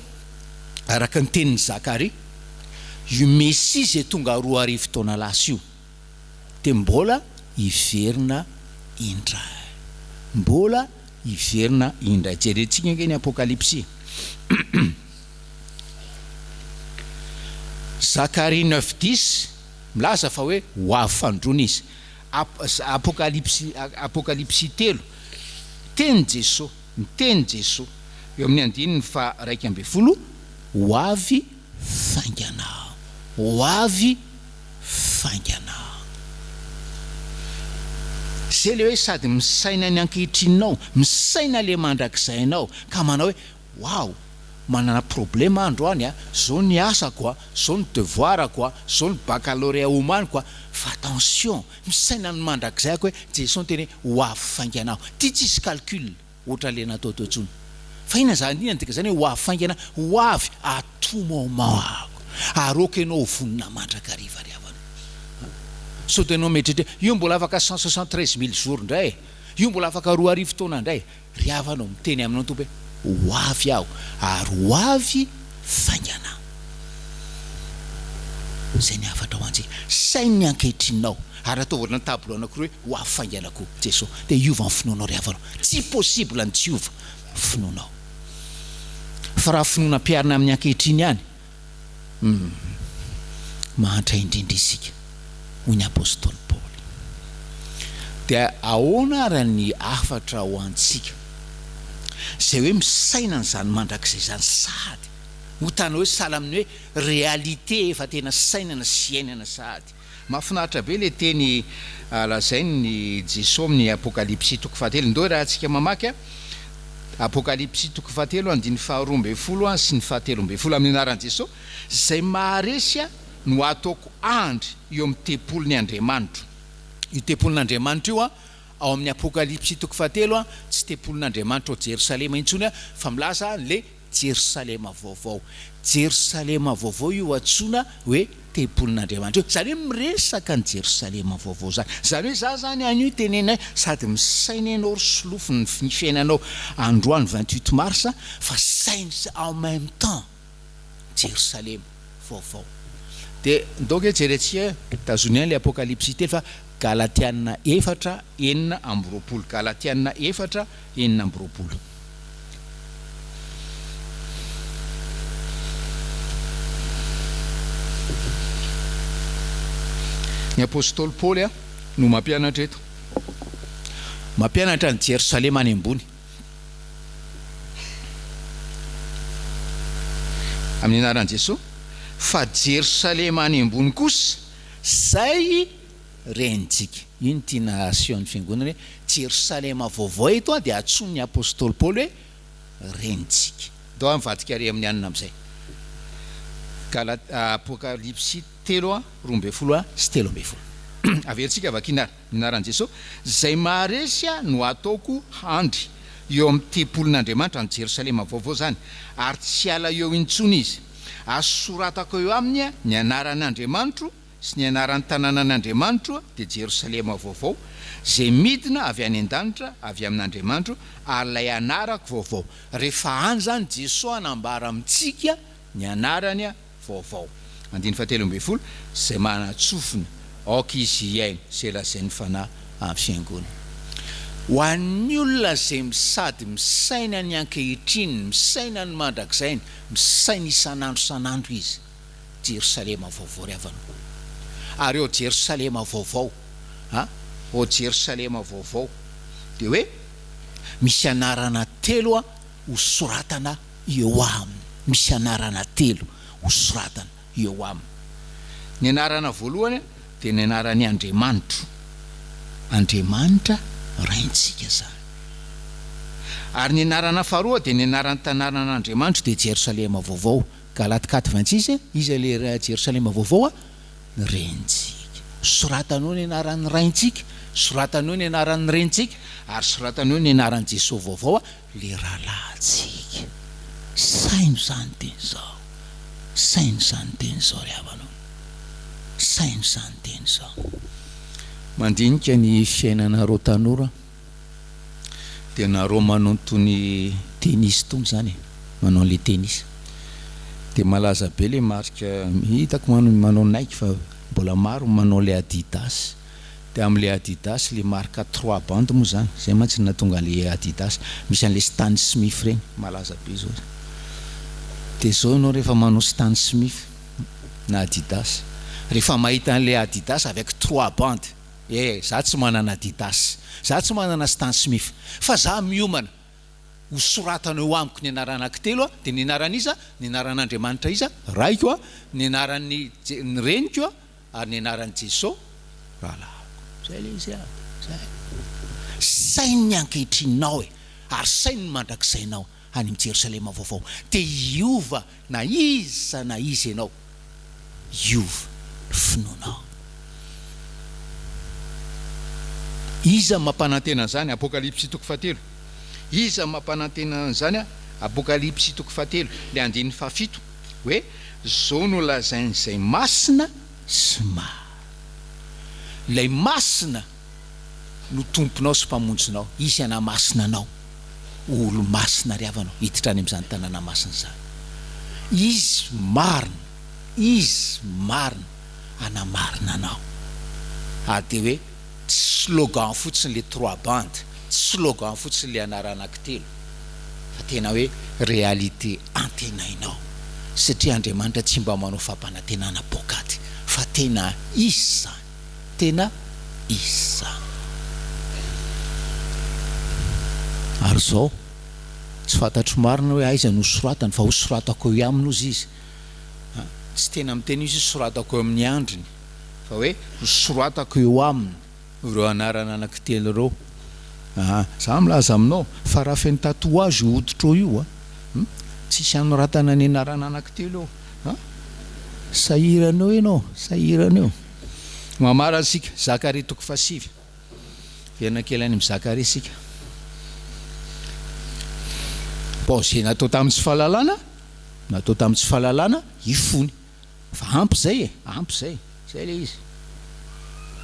araka ny tenin'i Zakaria, io Mesia izay tonga 2000 taona lasa io, dia mbola hiverina indray. Mbola hiverina indray. Jerentsika ange ny Apokalypsy. Zacharie neuf dix milaza fa hoe ho avy fanindroany izy. Apokalypsy Apokalypsy telo, teny Jeso, miteny Jeso eo amin'ny andininy faha 11, ho avy faingana aho. Ho avy faingana. Zay le hoe sady misaina ny ankehitrininao, misaina le mandrakizainao ka manao hoe waouh manana problème aho androany a, zao ny asako a, zao ny devoir-ko a, zao ny baccalauréat omaniko a, fa attention, misaina ny mandrakizay ako hoe Jesoa niteny hoe ho avy faingana aho, ty tsisy calcul. Ohatran'ny le natao teo intsony. Fa inona izany, inona ny dikan'izany hoe ho avy faingana, ho avy à tout moment aho. Ary aoka ianao ho vonona mandrakariva ry havana. Sao dia ianao mieritreritra hoe io mbola afaka 173 mille jours indray e, io mbola afaka 2000 taona indray e. Ry havana ô, miteny aminao ny Tompo hoe ho avy aho, ary ho avy faingana. Izay ny hafatra ho antsika. Saino ny ankehitrinao, ary ataovy ohatran'ny tableau anankiroa hoe ho avy faingana koa Jeso. Dia hiova ny finoanao ry havana. Tsy possible ny tsy hiova finoanao. Fa raha finoana ampiharina amin'ny ankehitriny ihany, hum, mahantra indrindra isika, hoy ny apostoly Paoly. Dia ahoana ary ny hafatra ho antsika? Izay hoe misaina an'izany mandrakizay izany sahady. Ho tany hoe sahala amin'ny hoe réalité efa tena sainana sy iainana sahady. Mahafinaritra be ilay teny lazain'i Jesoa amin'ny Apokalypsy toko fahatelo. Ndao iarahantsika mamaky a. Apokalypsy toko fahatelo andininy faharoa ambin'ny folo sy ny fahatelo ambin'ny folo. Amin'ny anaran'i Jesoa, izay maharesy no hataoko andry eo amin'ny tempolin'ny Andriamanitro. Io tempolin'Andriamanitra io ao amin'ny Apokalypsy toko fahatelo tsy tempolin'Andriamanitra ao Jerosalema intsony fa milaza an'ilay Jerosalema vaovao. Jerosalema vaovao io antsoina hoe tempolin'Andriamanitra io. Izany hoe miresaka ny Jerosalema vaovao izany. Izany hoe za izany anio tenenay sady misaina ianao ry solofo ny ny fiainanao androany 28 mars fa saino en même temps Jerosalema vaovao. Dia ndao ange jerentsika tazony ihany ilay Apokalypsy telo fa Galatiana efatra 26 Galatiana efatra 26. Ny apostoly Paoly no mampianatra eto. Mampianatra an'i Jerosalema any ambony. Amin'ny anaran'i Jesoa. Fa Jerosalema any ambony kosa, izay renintsika. Io no tiana asehon'ny fiangonana hoe Jerosalema vaovao eto dia antsoin'ny apostoly Paoly hoe renintsika. Ndao aho mivadika ary amin'ny anona amin'izay. Galat, Apokalypsy telo 12 sy 13. Averintsika vakiana ary, ny anaran'i Jesoa, Izay maharesy no hataoko handry eo amin'ny tempolin'Andriamanitra any Jerosalema vaovao izany, ary tsy hiala eo intsony izy. Ary soratako eo aminy ny anaran'Andriamanitro, sy ny anaran'ny tanànan' Andriamanitro, dia Jerosalema vaovao, izay midina avy any an-danitra avy amin' Andriamanitro, ary ilay anarako vaovao. Rehefa any izany Jesoa hanambara amintsika ny anarany vaovao. Andininy fahatelo ambin'ny folo, Izay manan-tsofina, aoka izy hihaino izay lazain'ny Fanahy amin'ny Fiangonana. Ho an'ny olona izay sady misaina ny ankehitriny, misaina ny mandrakizainy, misaina isan'andro isan'andro izy. Jerosalema vaovao ry havana o. Ary ao Jerosalema vaovao, a, ao Jerosalema vaovao, dia hoe misy anarana telo a ho soratana eo aminy, misy anarana telo ho soratana eo aminy. Ny anarana voalohany dia ny anaran'i Andriamanitro. Andriamanitra Raintsika izany. Ary ny anarana faharoa dia ny anaran'ny tanànan'Andriamanitro dia Jerosalema vaovao. Galates 4 26, Iza ilay Jerosalema vaovao a? Ny renintsika. Soratany eo ny anaran'ny Raintsika, soratany eo ny anaran'ny Renintsika, ary soratany eo ny anaran'i Jesoa vaovao a, ilay rahalahintsika. Saino izany teny izao. Saino izany teny izao ry havana o. Saino izany teny izao. Mandinika ny fiainanareo tanora aho. Dia nareo manao tony tennis tony zany e, manao an'le tennis. Dia malaza be le marika, hitako manao manao Nike fa mbola maro ny manao le Adidas. Dia amin'le Adidas le marika trois bandes moa zany, zay mantsy no nahatonga an'le Adidas. Misy an'le Stan Smith reny, malaza be zao. Dia zao ianao rehefa manao Stan Smith na Adidas, rehefa mahita an'le Adidas avec trois bandes, Eh, za tsy manana Adidas, za tsy manana Stan Smith, fa za miomana ho soratana eo amiko ny anarana ankitelo a, dia ny anaran'iza? Ny anaran'Andriamanitra iza? Raiko a, ny anaran'ny ny reniko a, ary ny anaran'i Jeso rahalahiko. Zay ilay izy a, zay. Saino ny ankehitrinao e, ary saino ny mandrakizainao any amin'ny Jerosalema vaovao, dia hiova na iza na iza ianao. hiova ny finoanao. Iza no mampanantena an'izany? Apokalypsy toko fahatelo. Iza no mampanantena an'izany? Apokalypsy toko fahatelo, ilay andininy fahafito, hoe, Izao no lazain'izay masina sy marina. Ilay masina no Tomponao sy Mpamonjinao. Izy hanamasina anao ho olo-masina ry havana ô, hiditra any amin'izany tanàna masina izany. Izy marina, Izy marina hanamarina anao. Ary dia hoe tsy slogan fotsiny ilay trois bandes, tsy slogan fotsiny ilay anarana anankitelo, fa tena hoe réalité antenainao. Satria Andriamanitra tsy mba manao fampanantenana poakaty, fa tena Izy izany. Tena iza? Ary izao, tsy fantatro marina hoe aiza no hosoratany, fa hosoratako eo aminy hozy izy. Tsy tena miteny izy hoe soratako eo amin'ny andriny, fa hoe hosoratako eo aminy ireo anarana anankitelo ireo. Aa, za milaza aminao, fa raha feno tatouage io hoditrao io a, hum, tsisy anoratana ny anarana anankitelo eo. A! Sahirana eo ianao, sahirana eo. Mamarana isika, Zakaria toko fahasivy. Verina kely any amin'i Zakaria isika. Bon, izay natao tamin'ny tsy fahalalana, natao tamin'ny tsy fahalalana, hifony. Fa ampy izay e, ampy izay. Izay ilay izy.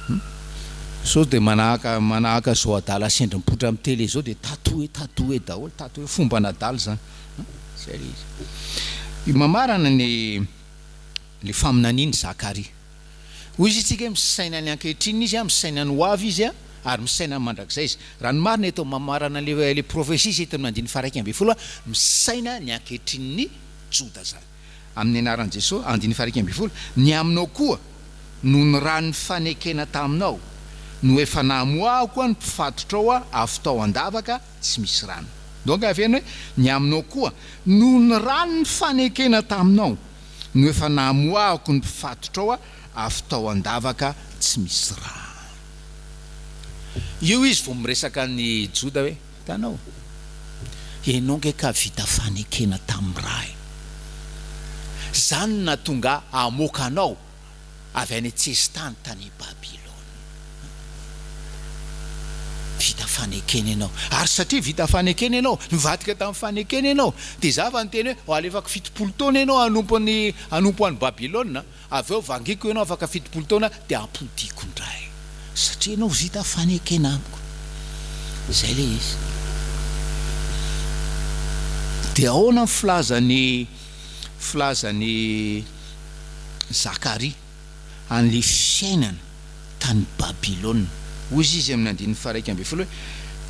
Hum. Sao dia manahaka, manahaka izao adala sendra mipoitra amin'ny télé izao dia tatoué, tatoué daholo, tatoué, fomban'adala izany. Hum. Izay ilay izy. Mamarana ny ilay faminanian'i Zakaria. Hoy izy isika hoe misaina ny ankehitriny izy, misaina ny ho avy izy, ary misaina ny mandrakizay izy. Raha ny marina eto mamarana ilay ilay prophetie izy eto amin'ny andininy faha 11, misaina ny ankehitrinin'ny Joda izany. Amin'ny anaran'i Jesoa, andininy faha 11, ny aminao koa, noho ny ran'ny fanekena taminao, no efa namoahako ny mpifatotrao avy tao an-davaka tsy misy rano. Donc averina hoe, ny aminao koa, noho ny ran'ny fanekena taminao, no efa namoahako ny mpifatotrao avy tao an-davaka tsy misy rano. Io izy vao miresaka an'i Joda hoe, Hitanao? Ianao ange ka vita fanekena tamin'ny ra e! Izany no nahatonga ahy hamoaka anao avy any an-tsesitany tany Babylona. Vita fanekena ianao. Ary satria vita fanekena ianao, nivadika tamin'ny fanekena ianao, dia izaho efa niteny hoe, ho alefako 70 taona ianao hanompo an'i, hanompo an'i Babylona, avy eo vangiko ianao afaka 70 taona, dia ampodiako indray. Satria ianao vita fanekena amiko. Izay ilay izy. Dia ahoana ny filazan'i, filazan'i Zakaria an'ilay fiainana tany Babylona. Hoy izy amin'ny andininy faha-11 hoe,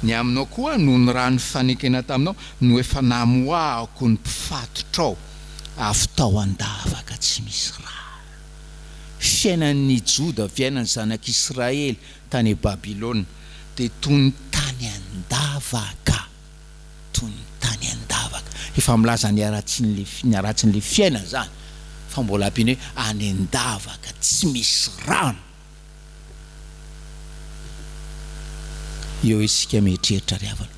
Ny aminao koa, noho ny rà nifanekena taminao, no efa namoahako ny mpifatotrao avy tao an-davaka tsy misy rà. Fiainan'ny Joda, fiainan'ny zanak'Israely tany Babylona, dia toy ny tany an-davaka. toy ny tany an-davaka. Efa milaza ny haratsian'ilay ny haratsin'ilay fiainana izany. Fa mbola ampiany hoe any an-davaka tsy misy rano. Eo isika mieritreritra ry havana.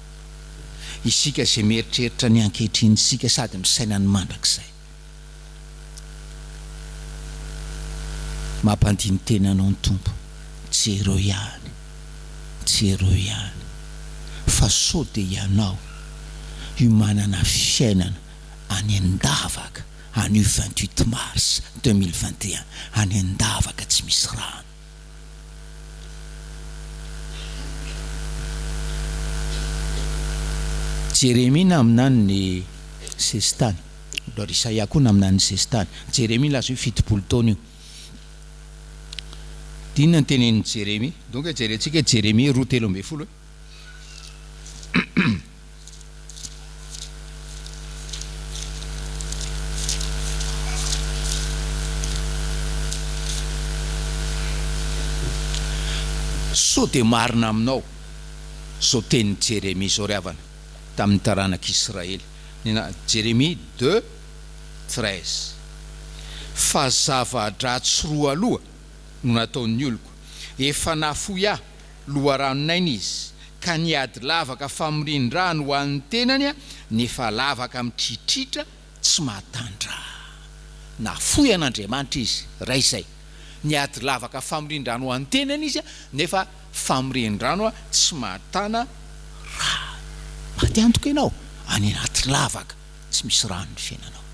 Isika izay mieritreritra ny ankehitrinintsika sady misaina ny mandrakizay. Mampandini-tena anao ny Tompo. Jereo ihany, jereo ihany fa sao dia ianao io manana fiainana any an-davaka anio 28 mars 2021 any an-davaka tsy misy rano. Jeremia naminany ny sesitany. Lord Isaia koa naminany ny sesitany. Jeremia nilaza hoe 70 taona io. Dia inona no tenenin'i Jeremia? Donc jerentsika hoe Jeremia 2 13 e. Sao dia marina aminao izao tenin'i Jeremia izao ry havana, tamin'ny taranak'Israely. Jeremia 2, 13. Fa zava-dratsy roa aloha no nataon'ny oloko, efa nafoy ahy loharanon'aina izy, ka nihady lavaka famorian-drano ho an'ny tenany nefa lavaka mitritritra tsy mahatandra. Nafoy an'Andriamanitra izy, raha izay. Nihady lavaka famorian-drano ho an'ny tenany izy nefa famorian-drano tsy mahatana rano. Maty antoka ianao any anaty lavaka tsy misy rano ny fiainanao.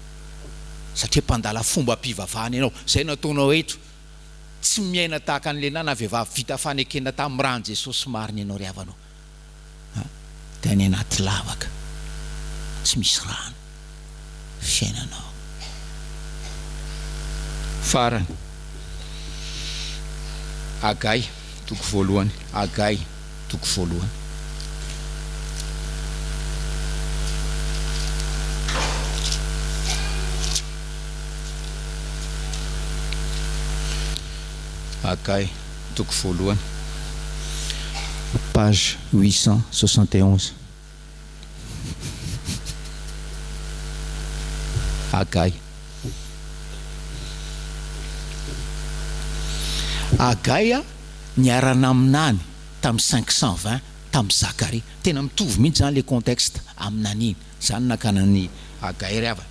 Satria mpandala fombam-pivavahana ianao. Izay no ataonao eto. Tsy miaina tahaka ny lehilahy na vehivavy vita fanekena tamin'ny ran'i Jesosy marina ianao ry havana ô. Dia any anaty lavaka tsy misy rano fiainanao. Farany, Hagay toko voalohany, Hagay toko voalohany. Hagay, toko voalohany, page 871. Hagay. Hagay niara-naminany tamin'ny 520 tamin'i Zakaria. Tena mitovy mihitsy izany ilay contexte aminaniny. Izany no nakana an'i Hagay ry havana.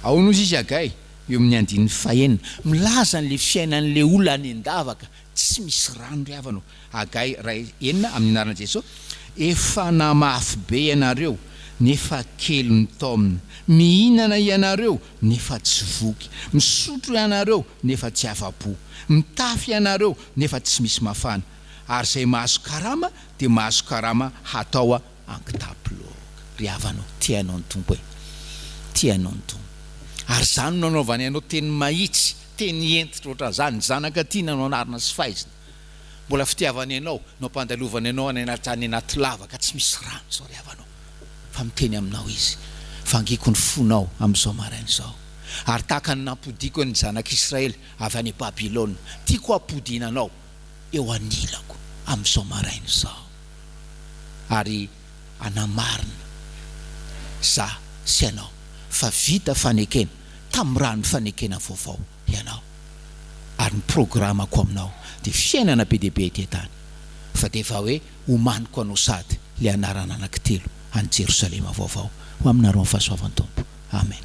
Ahoana hozy izy Hagay? Eo amin'ny andininy fahenina. Milaza an'ilay fiainan'ilay olona any an-davaka tsy misy rano ry havana ô. Hagay iray enina, amin'ny anaran'i Jesoa, Efa namafy be ianareo, nefa kely ny taomina. Mihinana ianareo, nefa tsy voky. Misotro ianareo, nefa tsy afa-po. Mitafy ianareo, nefa tsy misy mafana. Ary izay mahazo karama dia mahazo karama hatao an-kitapo loaka. Ry havana ô, tia anao ny Tompo e! Tia anao ny Tompo. Ary izany no nanaovany anao teny mahitsy, teny hentitra ohatran'izany, ny zanaka tiana no anarina sy faizina. Mbola fitiavany anao no ampandalovany anao any anaty any anaty lavaka tsy misy rano izao ry havana ô! Fa miteny aminao Izy, Vangiko ny fonao amin'izao maraina izao. Ary tahaka ny nampodiako ny zanak'Israely avy any Babylona, tiako hampodiana anao eo anilako amin'izao maraina izao. Ary hanamarina za sy ianao fa vita fanekena tamin'ny ràn'ny fanekena vaovao ianao. Ary ny programako aminao dia fiainana be dia be ety an-tany fa dia efa hoe omaniko anao sady ilay anarana anankitelo any Jerosalema vaovao. Ho aminareo ny fahasoavan'ny Tompo. Amen.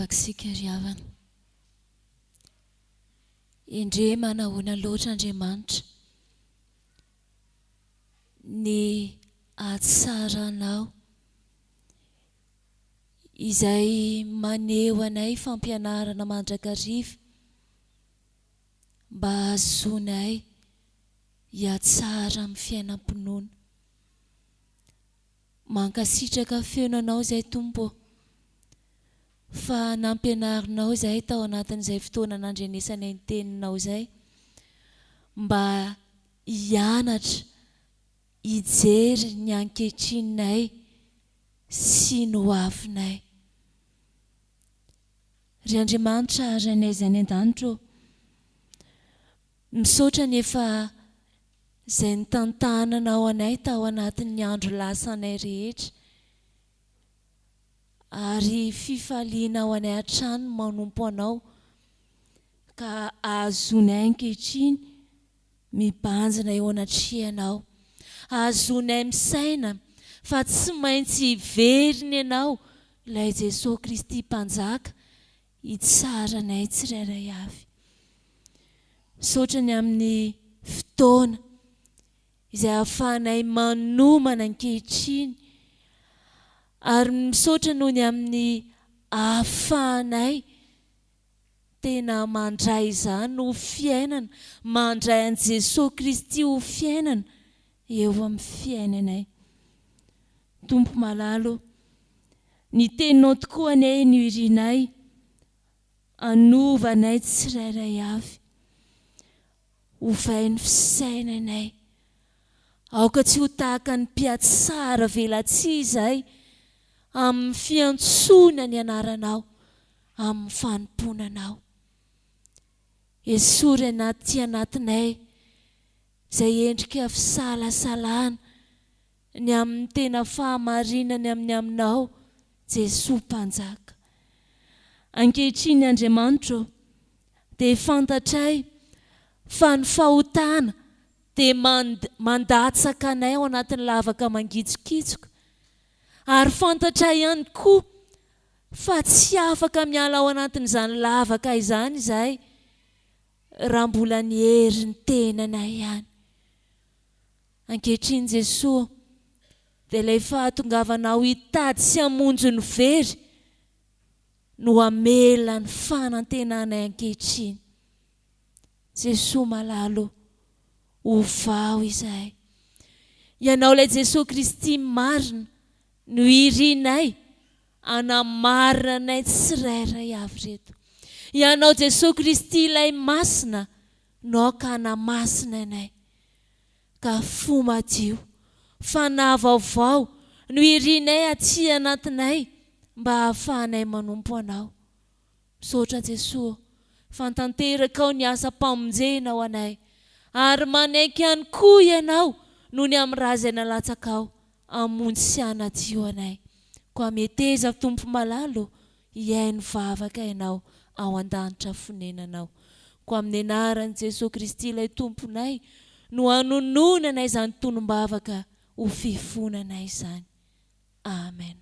Hivavaka isika ry havana. Endrey manahoana loatra Andriamanitra ny hatsaranao izay maneho anay fampianarana mandrakariva mba hahazoanay hihatsara amin'ny fiainam-pinoana. Mankasitraka feno anao izay Tompo ô, fa nampianarinao izahay tao anatin'izay fotoana nandrenesanay ny teninao izay mba hianatra hijery ny ankehitrininay sy ny ho avinay. Ry Andriamanitra Rainay izay any an-danitra ô, misaotra ny efa Izay nitantananao anay tao anatin'ny andro lasanay rehetra, ary fifaliana ho anay hatrany ny manompo Anao, ka ahazoanay ankehitriny mibanjina eo anatrehanao, ahazoanay misaina fa tsy maintsy hiverina Ianao, ilay Jesoa Kristy Mpanjaka, hitsara anay tsirairay avy. Misaotra ny amin'ny fotoana izay ahafahanay manomana ankehitriny ary misaotra noho ny amin'ny ahafahanay tena mandray izany ho fiainana, mandray an'i Jesoa Kristy ho fiainana eo amin'ny fiainanay. Tompo malala ô, ny teninao tokoa anie no irinay Hanova anay tsirairay avy. Ovay ny fisainanay. Aoka tsy ho tahaka ny mpihatsara velatsihy izahay amin'ny fiantsoana ny anaranao, amin'ny fanompoana anao. Esory anaty anatinay izay endrika fisalasalana ny amin'ny tena fahamarinany amin'ny aminao Jesoa Mpanjaka. Ankehitriny Andriamanitra ô, dia fantatray fa ny fahotana dia mandatsaka anay ao anatin'ny lavaka mangitsokitsoka, ary fantatray ihany koa fa tsy afaka miala ao anatin'izany lavaka izany izahay raha mbola ny herin'ny tenanay ihany. Ankehitriny Jesoa dia ilay fahatongavanao hitady sy hamonjy ny very no hamela ny fanantenanay ankehitriny. Jesoa malala o, ovao izahay. Ianao ilay Jesoa Kristy marina no irinay hanamarina anay tsirairay avy ireto. Ianao Jesoa Kristy ilay masina no aoka hanamasina anay. Ka fo madio, fanahy vaovao no irinay aty anatinay mba hahafahanay manompo Anao. Misaotra Jesoa fa tanterakao ny asam-pamonjena ho anay ary manaiky ihany koa Ianao noho ny amin'ny ra izay nalatsakao hamonjy sy hanadio anay. Koa meteza Tompo malala ô, hihaino vavaka Ianao ao an-danitra fonenanao. Koa amin'ny anaran'i Jesoa Kristy ilay Tomponay no anononanay izany tonom-bavaka ho fifonanay izany. Amen.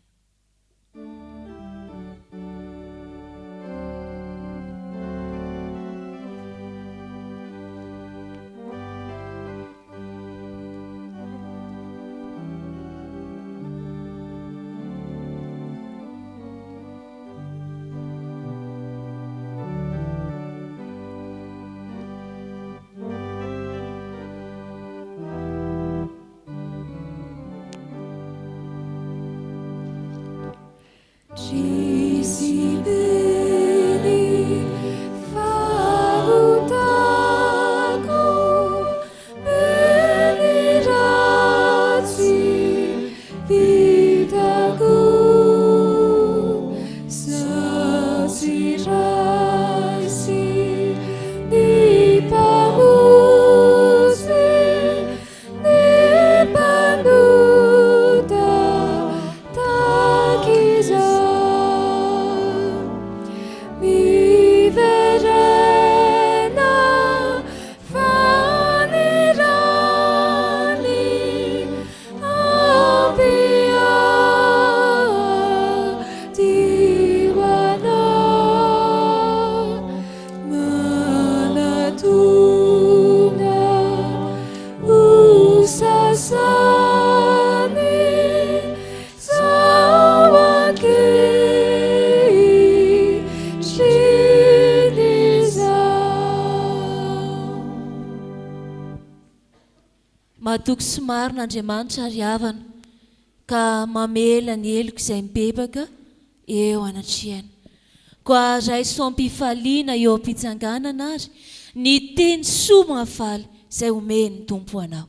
Mahatoky sy marina Andriamanitra ry havana ka mamela ny heloka izay mibebaka eo anatrehany. Koa raiso am-pifaliana eo am-pitsanganana ary ny teny soa mahafaly izay omen'ny Tompo anao.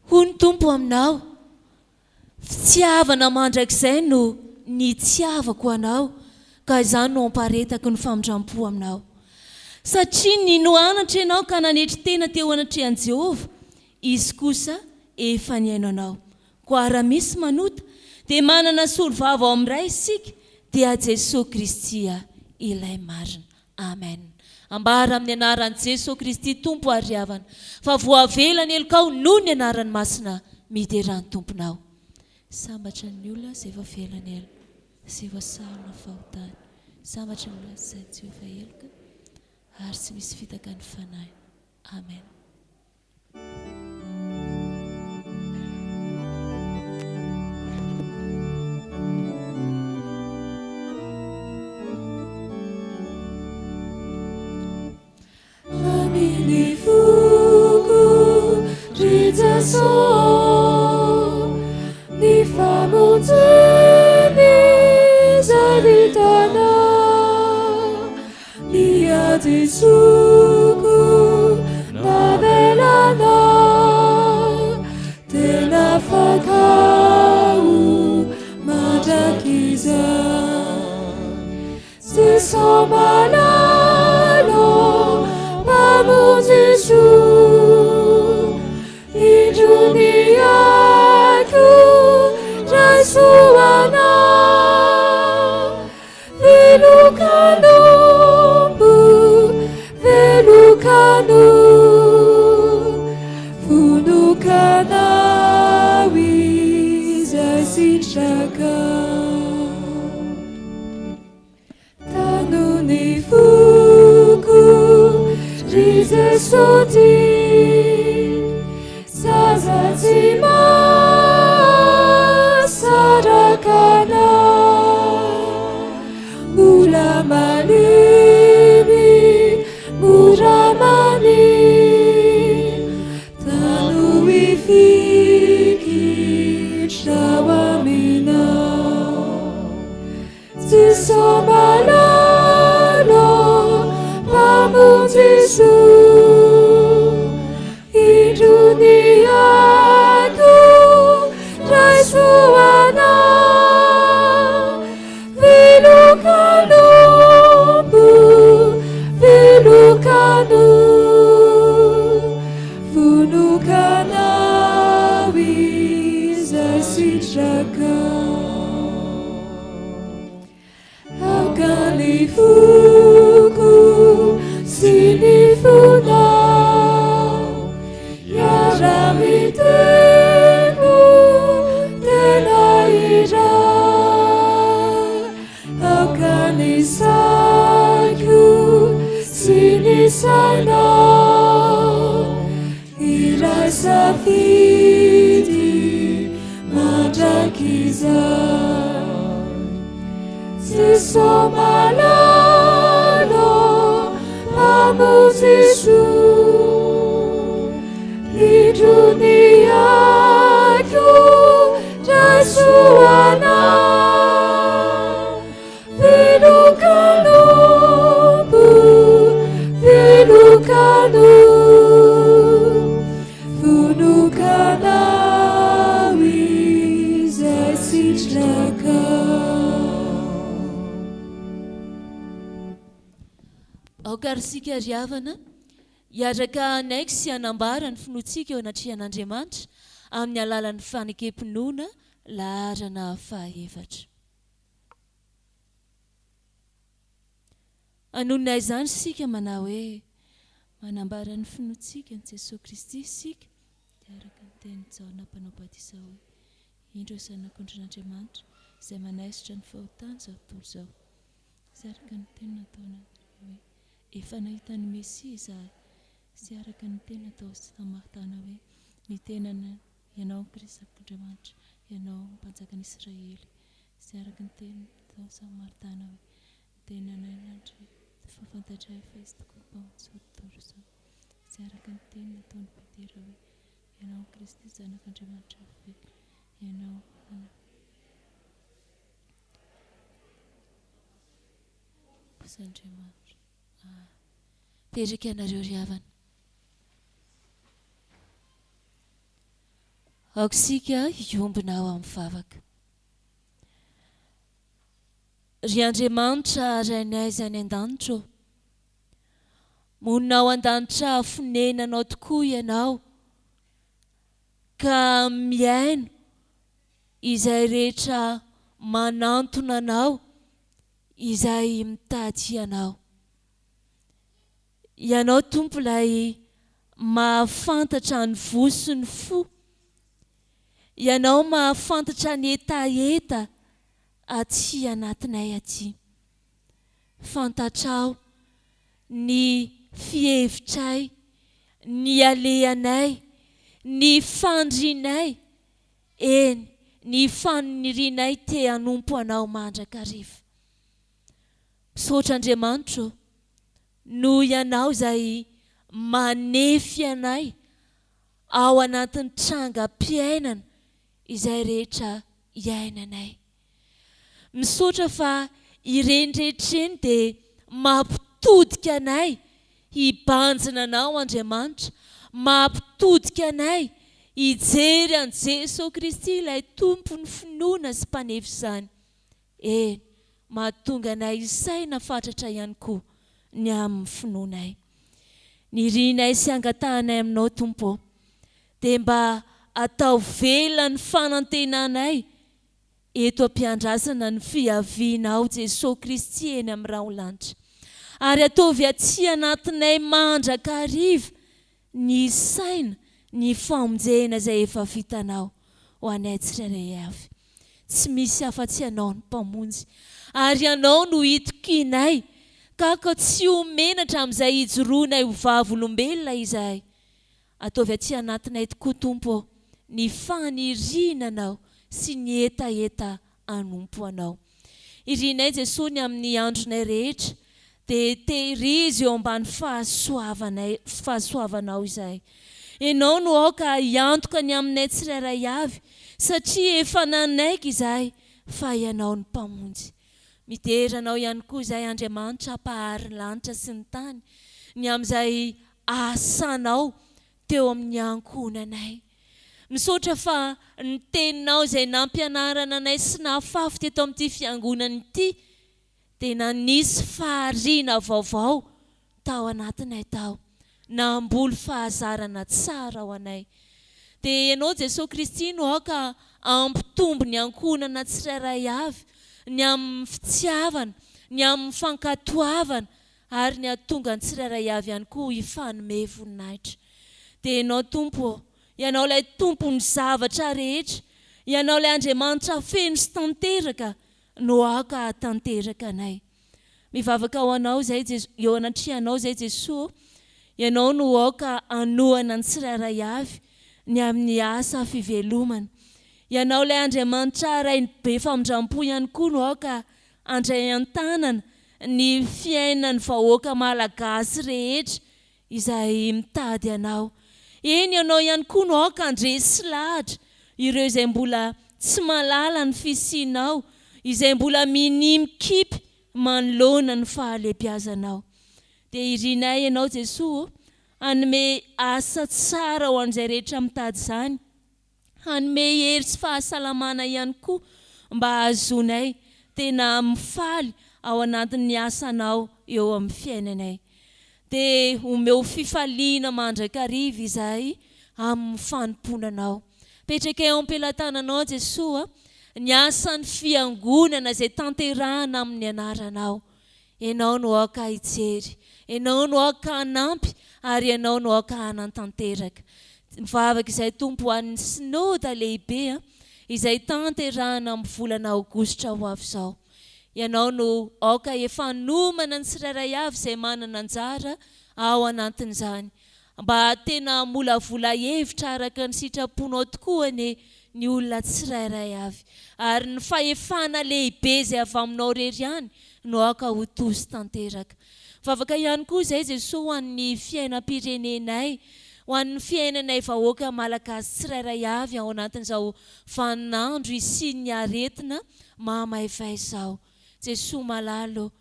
Hoy ny Tompo aminao, Fitiavana mandrakizay no nitiavako anao, ka izany no amparetako ny famindram-po aminao. Satria nino anatra ianao ka nanetry tena teo anatrehan'i Jehovah, Izy kosa efa nihaino anao. Koa raha misy manota, dia manana solovava ao amin'ny Ray isika, dia Jesoa Kristy ilay marina. Amen. Ambara amin'ny anaran'i Jeso Kristy Tompo ary havana fa voavela ny helokao noho ny anarany masina miderà ny Tomponao. Sambatra ny olona izay voavela ny helony sy voasarona ny fahotany. Sambatra ny olona izay tsy voafa heloka ary tsy misy fitaka ny fanahiny. Amen. Amin'ny foko, ry Jeso, ny famonjeny izay vitanao. Ny hadisoko navelanao, tena afaka ho mandrakizay. Jeso malala, Mpamonjy soa, indro ny aiko, raiso anao. Velokanombo, velokano, vonokanao izay sitraka. Tano ny foko, ry Jeso tia, zaza tsy mahasaraka anao. Mbola malemy, mora mania, tano hifikitra ao aminao. Jeso malala, Mpamonjy soa, indro ny aiko, raiso anao. Velon-kanompo, velon-kano, vonon-kanao izay sitrakao. Aoka ny foko sy ny fonao hiara-mitempo tena iray. Aoka ny saiko sy ny sainao hiray safidy mandrakizay. Jeso malala, Mpamonjy soa, indro ny aiko, raiso anao. Velon-kanompo, velon-kano, vonon-kanao izay sitrakao. Aoka ary isika ry havana hiaraka hanaiky sy hanambara ny finoantsika eo anatrehan'Andriamanitra amin'ny alalan'ny fanekem-pinoana laharana fahaefatra. Hanonona izany isika manao hoe, Manambara ny finoantsika an'i Jesoa Kristy isika, dia araka ny tenin'i Jaona Mpanao Batisa hoe, Indro ny Zanak'ondrin'Andriamanitra, izay manaisotra ny fahotan'izao tontolo izao. Sy araka ny teny nataon'i Andrea hoe, Efa nahita ny Mesia izahay. Sy araka ny teny natao Samaritana hoe, Ny tenany Ianao Kristy Zanak'Andriamanitra, Ianao Mpanjakan'Israely. Sy araka ny teny natao Samaritana hoe, Ny tenanay Andriamanitra. Fa fantatray fa Izy tokoa Mpamonjy izao tontolo izao, izay araka ny teny nataon'i Petera hoe, Ianao no Kristy Zanak'Andriamanitra velona, Ianao no. Kosa Andriamanitra. Ah. Petraka ianareo ry havana. Aoka isika hiombona ao amin'ny vavaka. Ry Andriamanitra Rainay izay any an-danitra ô, monina ao an-danitra fonenanao tokoa Ianao, ka mihaino izay rehetra manantona Anao, izay mitady Anao. Ianao Tompo ilay mahafantatra ny voa sy ny fo, Ianao mahafantatra ny hetaheta aty anatinay aty. Fantatrao ny fihevitray, ny alehanay, ny fandrinay, eny, ny fanirianay te hanompo Anao mandrakariva. Misaotra Andriamanitra ô, noho Ianao izay manefy anay ao anatin'ny trangam-piainana izay rehetra iainanay. Misaotra fa ireny rehetra ireny dia mampitodika anay hibanjina Anao Andriamanitra, mampitodika anay hijery an'i Jesoa Kristy ilay Tompon'ny finoana sy Mpanefy izany. Eny, mahatonga anay hisaina fatratra ihany koa ny amin'ny finoanay. Ny irinay sy angatahanay aminao Tompo ô, dia mba ataovy velona ny fanantenanay eto am-piandrasana ny fiavianao Jesoa Kristy eny amin'ny rahon-lanitra. Ary ataovy aty anatinay mandrakariva ny saina ny famonjena izay efa vitanao ho anay tsirairay avy. Tsy misy afa-tsy Ianao ny Mpamonjy, ary Ianao no itokianay, ka aoka tsy ho menatra amin'izay hijoroanay ho vavolombelona izahay. Ataovy aty anatinay tokoa, Tompo ô, ny faniriana Anao sy ny hetaheta hanompo Anao. Irinay Jesoa ny amin'ny andronay rehetra dia tehirizo eo ambany fahasoavanay fahasoavanao izahay. Ianao no aoka hiantoka ny aminay tsirairay avy satria efa nanaiky izahay fa Ianao no Mpamonjy. Midera Anao ihany koa izahay Andriamanitra Mpahary ny lanitra sy ny tany ny amin'izay asanao teo amin'ny ankohonanay. Misaotra fa ny teninao izay nampianarana anay sy nahafafy teto amin'ity fiangonana ity dia nanisy fahariana vaovao tao anatinay tao, namboly fahazarana tsara ho anay. Dia Ianao Jesoa Kristy no aoka hampitombo ny ankohonana tsirairay avy, ny amin'ny fitiavana, ny amin'ny fankatoavana ary ny hahatonga ny tsirairay avy ihany koa hifanome voninahitra. Dia Ianao Tompo ô, Ianao ilay Tompon'ny zavatra rehetra, Ianao ilay Andriamanitra feno sy tanteraka no aoka hahatanteraka anay. Mivavaka ho Anao izay Jeso, eo anatrehanao izay Jesoa ô, Ianao no aoka hanohana ny tsirairay avy ny amin'ny asa fivelomana. Ianao ilay Andriamanitra Ray be famindrampo ihany koa no aoka handray an-tanana ny fiainan'ny vahoaka malagasy rehetra izay mitady Anao. Eny, Ianao ihany koa no aoka handresy lahatra ireo izay mbola tsy mahalala ny fisianao, izay mbola minia mikipy manoloana ny fahalehibiazanao. Dia irinay Ianao Jesoa ô, hanome asa tsara ho an'izay rehetra mitady izany. Hanome hery sy fahasalamana ihany koa mba hahazoanay tena mifaly ao anatin'ny asanao eo amin'ny fiainanay. Dia omeo fifaliana mandrakariva izahay amin'ny fanompoana Anao. Petraka eo am-pelatananao Jesoa ny asan'ny fiangonana izay tanterahana amin'ny anaranao. Ianao no aoka hijery, Ianao no aoka hanampy ary Ianao no aoka hanantanteraka. Mivavaka izay Tompo ho an'ny Synoda lehibe izay tanterahana amin'ny volana aogositra ho avy izao. Ianao no aoka efa hanomana ny tsirairay avy izay manana anjara ao anatin'izany Mba tena hamolavola hevitra araka ny sitraponao tokoa anie ny olona tsirairay avy. Ary ny fahefana lehibe izay avy aminao irery ihany no aoka ho tosy tanteraka. Mivavaka ihany koa izay Jesoa ho an'ny fiainam-pirenenay, ho an'ny fiainanay vahoaka Malagasy tsirairay avy ao anatin'izao vaninandro hisian'ny aretina mahamaivay izao. Jesoa malala ô,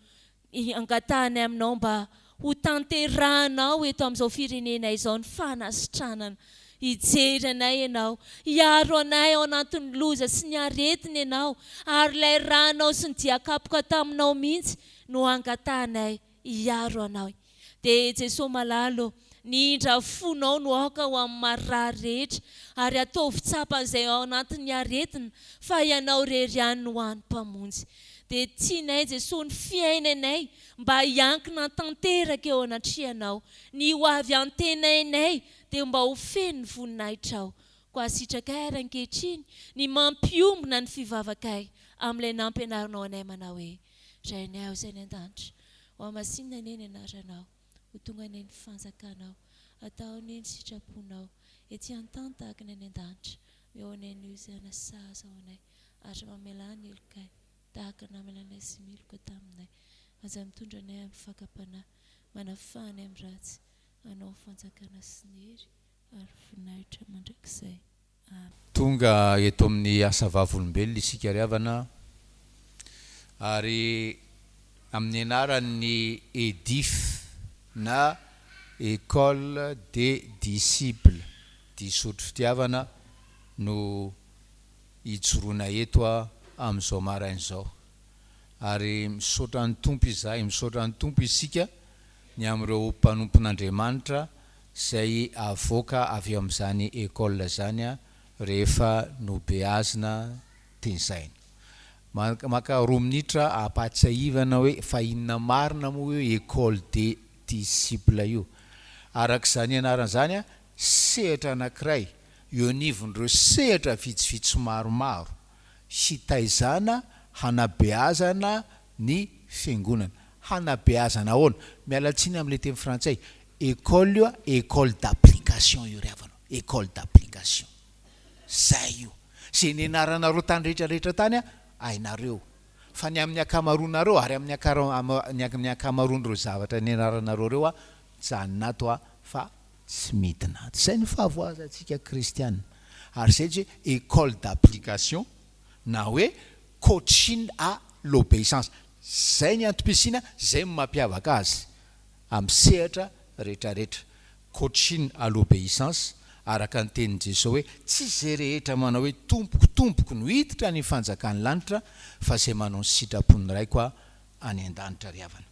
angatahanay aminao mba ho tanterahanao eto amin'izao firenenay izao ny fanasitranana. Hijery anay Ianao, hiaro anay ao anatin'ny loza sy ny aretina Ianao, ary ilay rànao sy ny dian-kapoka taminao mihitsy no angatahanay hiaro anay. Dia Jesoa malala ô, ny indra fonao no aoka ho amin'ny marary rehetra, ary ataovy tsapan'izay ao anatin'ny aretina fa Ianao irery ihany no hany Mpamonjy. Dia tianay Jesoa ny fiainanay mba hiankina tanteraka eo anatrehanao. Ny ho avy antenainay dia mba ho feno ny voninahitrao. Koa sitrakay ary ankehitriny ny mampiombona ny fivavakay amin'ilay nampianarinao anay manao hoe, Rainay ao izay any an-danitra, ho hamasinina anie ny anaranao, ho tonga anie ny fanjakanao, atao anie ny sitraponao, ety an-tany tahaka ny any an-danitra, Omeo anay anio izay hanasahaza ho anay, ary mamelà ny helokay, tahaka ny namelanay sy miloka taminay. Aza mitondra anay amin'ny fakam-panahy, manafaha anay amin'ny ratsy, Anao ny fanjakana sy ny hery ary voninahitra mandrakizay. Amen. Tonga eto amin'ny asa vavolombelona isika ry havana ary amin'ny anaran'ny EDIF na Ecole des Disciples Disotro Fitiavana no ijoroana eto amin'izao maraina izao. Ary misaotra ny Tompo izahay, misaotra ny Tompo isika ny amin'ireo mpanompon'Andriamanitra izay avoaka avy eo amin'izany école izany rehefa nobeazina tezaina. Maka roa minitra ampahatsiahivana hoe fa inona marina moa io école des disciples io. Araka izany anarana izany, sehatra anankiray eo anivon'ireo sehatra vitsivitsy maromaro hitaizana, hanabeazana ny fiangonana. Hanabeazana ahoana? Miala tsiny amin'ilay teny frantsay. École io a, école d'application io ry havana o, école d'application. Zay io. Izay nianaranareo tany rehetra rehetra tany a, hainareo. Fa ny amin'ny ankamaroanareo, ary amin'ny amin'ny ankamaroan'ireo zavatra nianaranareo ireo a, mijanona ato a, fa tsy midina ato. Izay no fahavoazantsika kristiana. Ary izay tsy hoe école d'application na hoe coaching à l'obéissance. Izay ny antom-pisiana, izay no mampiavaka azy amin'ny sehatra rehetrarehetra. Coaching à l'obéissance, araka ny tenin'i Jesoa hoe, tsy izay rehetra manao hoe Tompoko, Tompoko no hiditra any fanjakan'ny lanitra fa izay manao ny sitrapon'ny Raiko any an-danitra ry havana.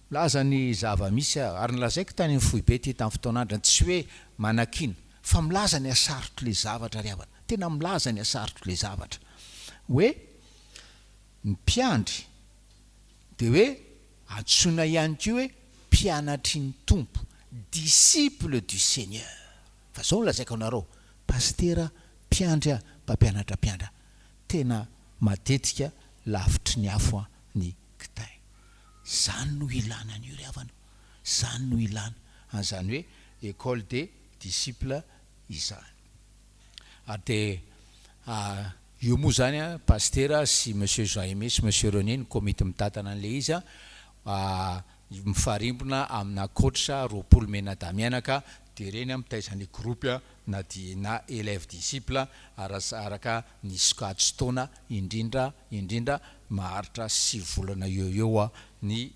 Milaza ny zava-misy aho, ary nolazaiko tany amin'ny foibe ity tamin'ny fotoan'androny, tsy hoe manakiana, fa milaza ny hasarotr'ilay zavatra ry havana, tena milaza ny hasarotr'ilay zavatra. Hoe ny mpiandry dia hoe antsoina ihany koa hoe mpianatry ny Tompo, disciple du Seigneur. Fa izao no lazaiko anareo, pasitera mpiandry aho, mpampianatra mpiandry aho, tena matetika lavitry ny afo ny kitay. Zany no ilana an'io ry havana, zany no ilana an'izany hoe école des disciples izany. Ary dia io moa izany an, Pasitera sy Monsieur Jean Aimé sy Monsieur René ny komity mitantana an'ilay izy an, mifarimbona amina coach 20 mianadahy mianaka, dia ireny an mitaiza ny groupe na dia na élève disciple araka ny sokajin-taona indrindra indrindra maharitra sivy volana eo ho eo ny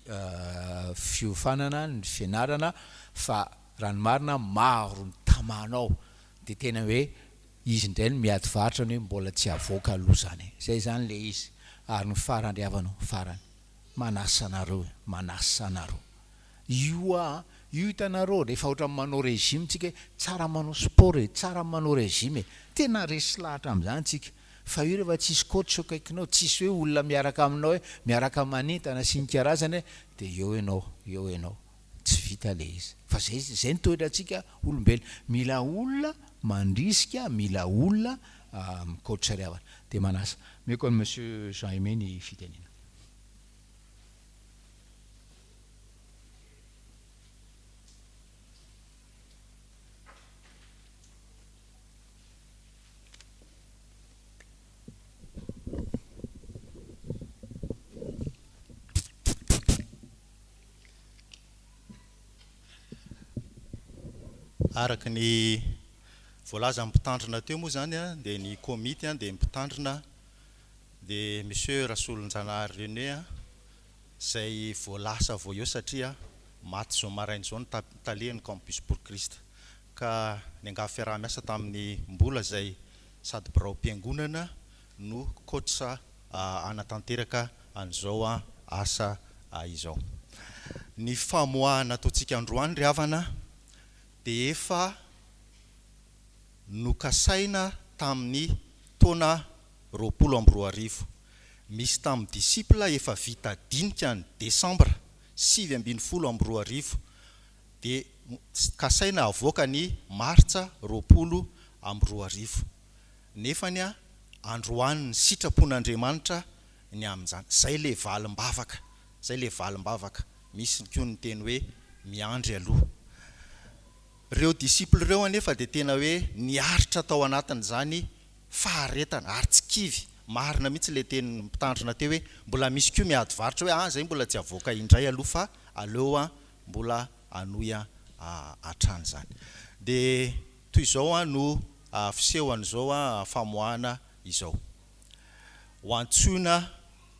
fiofanana, ny fianarana fa raha ny marina maro ny tamana ao dia tena hoe izy indray no miady varotra ny hoe mbola tsy avoaka aloha izany e! Izay izany ilay izy ary ny farany ry havana ô, farany manasa anareo e, manasa anareo Io a! Io hitanareo rehefa ohatran'ny manao régime tsika hoe tsara manao sport e, tsara manao régime e! Tena resy lahatra amin'izany tsika. Fa io rehefa tsisy coach eo akaikinao, tsisy hoe olona miaraka aminao hoe miaraka manentana sy ny karazany e, dia eo ianao, eo ianao. Tsy vita ilay izy. Fa zay, zay ny toetrantsika olombelona. Mila olona mandrisika, mila olona mi-coach ry havana. Dia manasa. Omeko an'i Monsieur Jean Aimé ny fitenenana. Araka ny voalazan'ny mpitandrina teo moa izany dia ny komity dia ny mpitandrina dia Monsieur Rasolonjanahary René izay vao lasa vao eo satria maty izao maraina izao ny talen'ny Campus pour Christ ka niangavy fiaraha-miasa tamin'ny Mbola izay sady biraom-piangonana no coach hanatanteraka an'izao asa izao. Ny famoahana ataontsika androany ry havana dia efa nokasaina tamin'ny taona 2020. Misy tamin'ny disciple efa vita dinika ny desambra 2019 dia kasaina havoaka ny martsa 2020. Nefany androany ny sitrapon'Andriamanitra ny amin'izany. Izay ilay valim-bavaka. Izay ilay valim-bavaka. Misy koa ny teny hoe miandry aloha. Ireo disciples ireo anefa dia tena hoe niaritra tao anatin'izany faharetana ary tsy kivy. Marina mihitsy ilay tenin'ny mpitandrina teo hoe mbola misy koa miady varotra hoe ah izay mbola tsy avoaka indray aloha fa aleo mbola hanohy hatrany izany. Dia toy izao no fisehoan'izao famoahana izao. Ho antsoina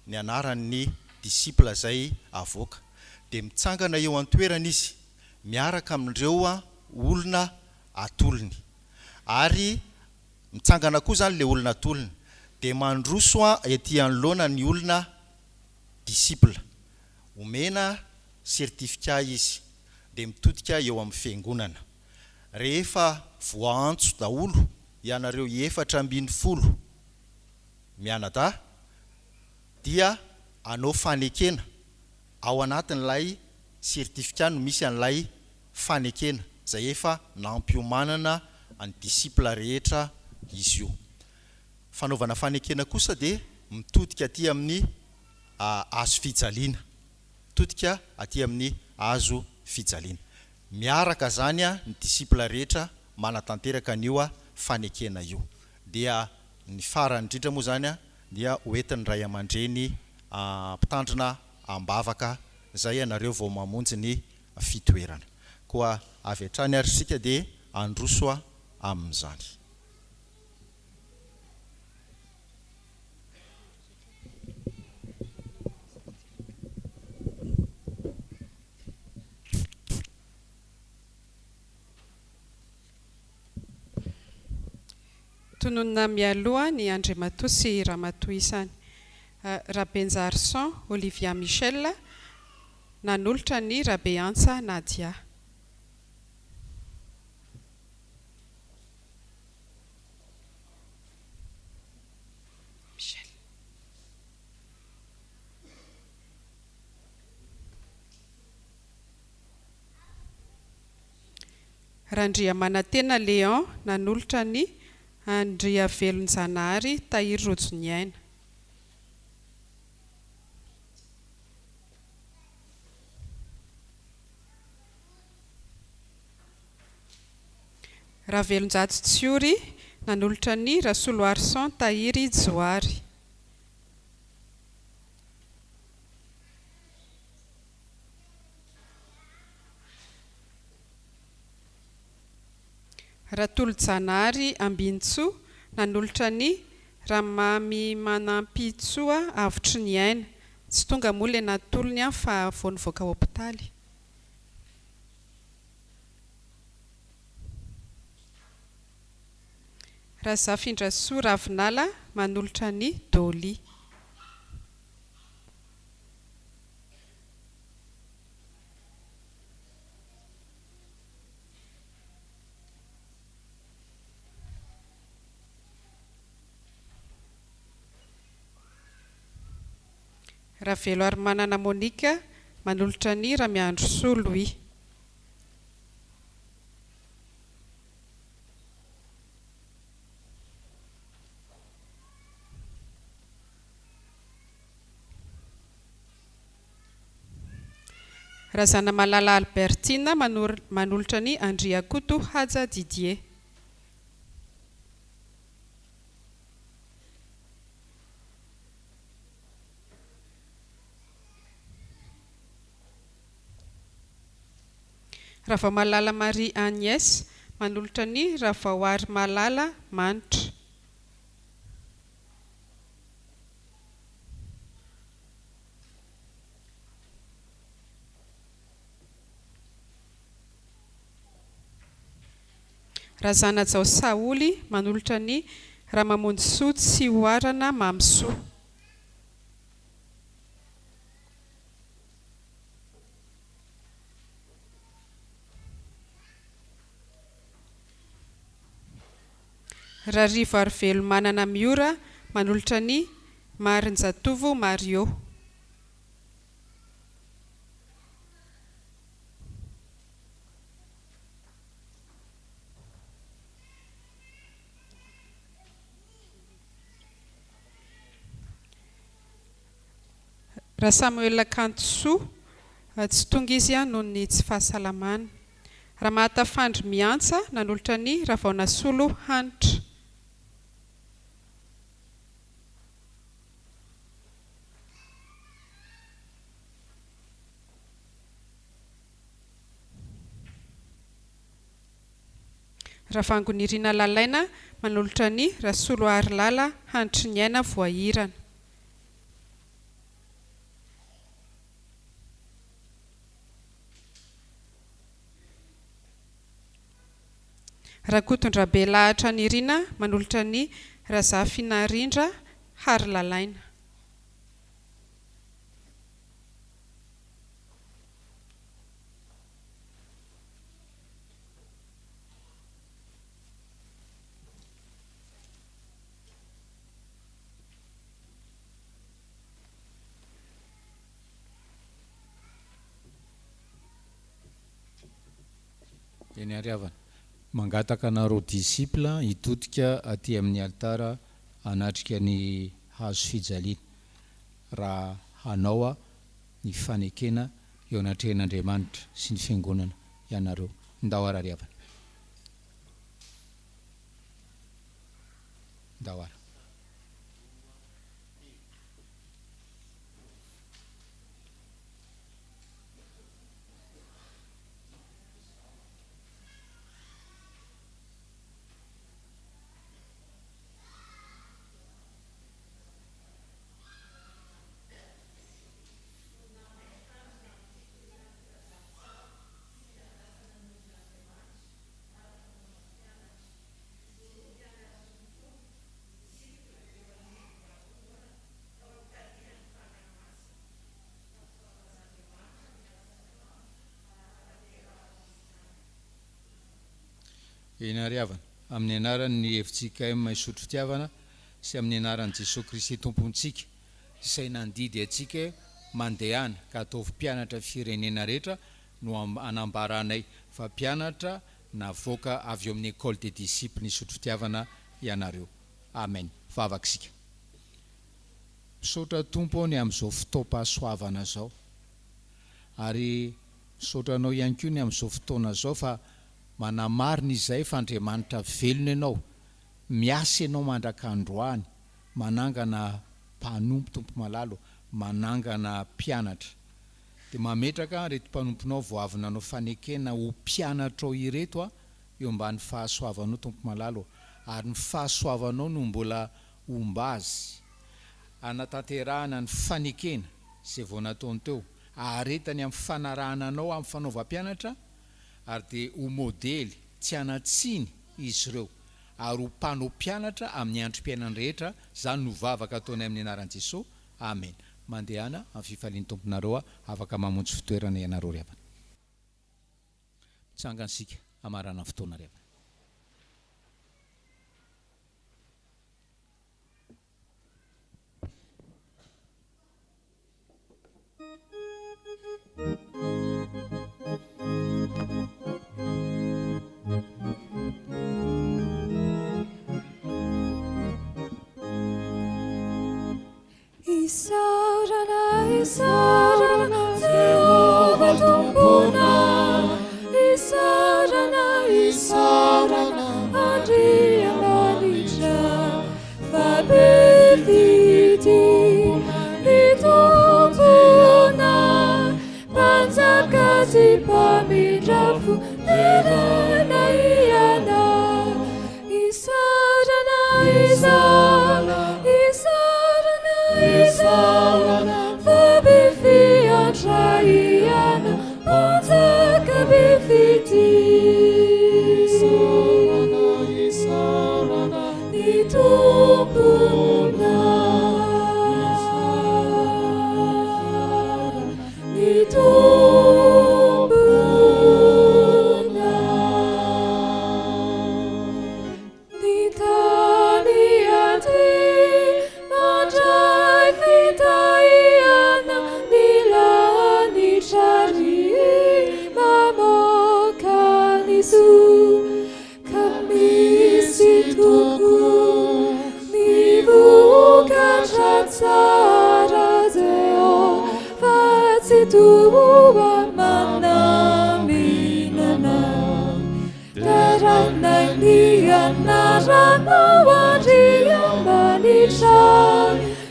ny anaran'ny disciple izay avoaka. Dia mitsangana eo an-toerana izy miaraka amin'ireo olona atolony. Ary mitsangana koa izany ilay olona atolony. Dia mandroso ety anoloana ny olona disciple. Omena certificat izy. Dia mitodika eo amin'ny fiangonana. Rehefa voaantso daholo ianareo 14 mianadahy dia hanao fanekena ao anatin'ilay certificat no misy an'ilay fanekena izay efa nampiomanana ny disciple rehetra izy io. Fanaovana fanekena kosa dia mitodika aty amin'ny hazo fijaliana. Mitodika aty amin'ny hazo fijaliana. Miaraka izany ny disciple rehetra manatanteraka an'io fanekena io. Dia ny farany indrindra moa izany dia ho entin'ny ray aman-dreny mpitandrina am-bavaka izay ianareo vao mamonjy ny fitoerana. Koa avy hatrany ary isika dia handroso amin'izany. Tononina mialoha ny Andriamatoa sy Ramatoa isany. Rabenjarison Olivia Michel nanolotra ny Rabeantsa Nadia. Michel. Randriamanantena Léon nanolotra ny Andriavelonjanahary Tahiry Rojoniaina. Ravelonjato Tsiory nanolotra ny Rasoloarison Tahiry Johary. Ratolojanahary Ambinintsoa nanolotra ny Ramamimanampitsoa Avotry ny aina. Tsy tonga moa ilay natolony fa vao nivoaka hopitaly. Razafindrasoa Ravinala manolotra ny Dolly. Raveloarimanana Monica manolotra ny Ramiandrisoa Louis. Razanamalala Albertine manolotra ny Andriakoto Haja Didier. Ravaomalala Marie Agnès. manolotra an'i Ravaoarimalala Manitra. Razanajao Saholy manolotra an'i Ramamonjisoa Tsihoarana Mamisoa. Rarivoarivelomanana Miora manolotra an'i Maharinjatovo Mario. Rasamoelina Kantosoa, tsy tonga izy noho ny tsy fahasalamana. Ramahatafandry Miantsa, nanolotra an'i Ravaonasolo Hanitra. Ravangonirina Lalaina manolotra an'i Rasoloarilala Hanitriniaina Voahirana. Rakotondrabe Lahatra Nirina manolotra an'i Razafinarindra Harilalaina. Eny ary havana. Mangataka anareo disciple hitodika aty amin'ny alitara hanatrika ny hazo fijaliana raha hanao ny fanekena eo anatrehan'Andriamanitra sy ny Fiangonana ianareo. Ndao ary ary havana. Ndao ary. Eny ary havana, amin'ny anaran'ny fjkm Isotry Fitiavana sy amin'ny anaran'i Jesoa Kristy Tompontsika izay nandidy antsika hoe mandehana ka ataovy mpianatra firenena rehetra no anambaranay fa mpianatra navoaka avy eo amin'ny Ecole des Disciples Isotry Fitiavana ianareo. Amen. Vavaka isika. Misaotra Tompo ô ny amin'izao fotoam-pahasoavana izao. Ary misaotra Anao ihany koa ny amin'izao fotoana izao fa manamarina izay fa Andriamanitra velona Ianao, miasa Ianao mandrak'androany, manangana mpanompo Tompo malala ô, manangana mpianatra. Dia mametraka ireto mpanomponao vao avy nanao fanekena ho mpianatrao ireto aho eo ambany fahasoavanao Tompo malala ô, ary ny fahasoavanao no mbola homba azy hanatanterahana ny fanekena izay vao nataony teo, haharetany amin'ny fanarahana anao amin'ny fanaovam-pianatra ary dia ho modely tsy hanan-tsiny izy ireo ary ho mpanao mpianatra amin'ny androm-piainany rehetra, izany no vavaka ataonay amin'ny anaran'i Jesoa, Amen. Mandehana amin'ny fifalian'ny Tomponareo afaka mamonjy fitoerana ianareo ry havana. Mitsangana isika hamarana ny fotoana ry havana. Isaorana, isaorana, Jehovah Tomponay. Isaorana, isaorana, Andriamanitra, fa be fitia ny Tomponay. Mpanjaka sy mpamindra fo, deraina Ianao. fitia. Isaorana, isaorana ny Tomponay. Ny Tomponay. Ny tany aty mandray fitahiana ny lanitra ry mamoaka ny soa ka misy tokoa ny vokatra tsara Jehovah Tsitoha manaminana. Derainay ny anaranao Andriamanitra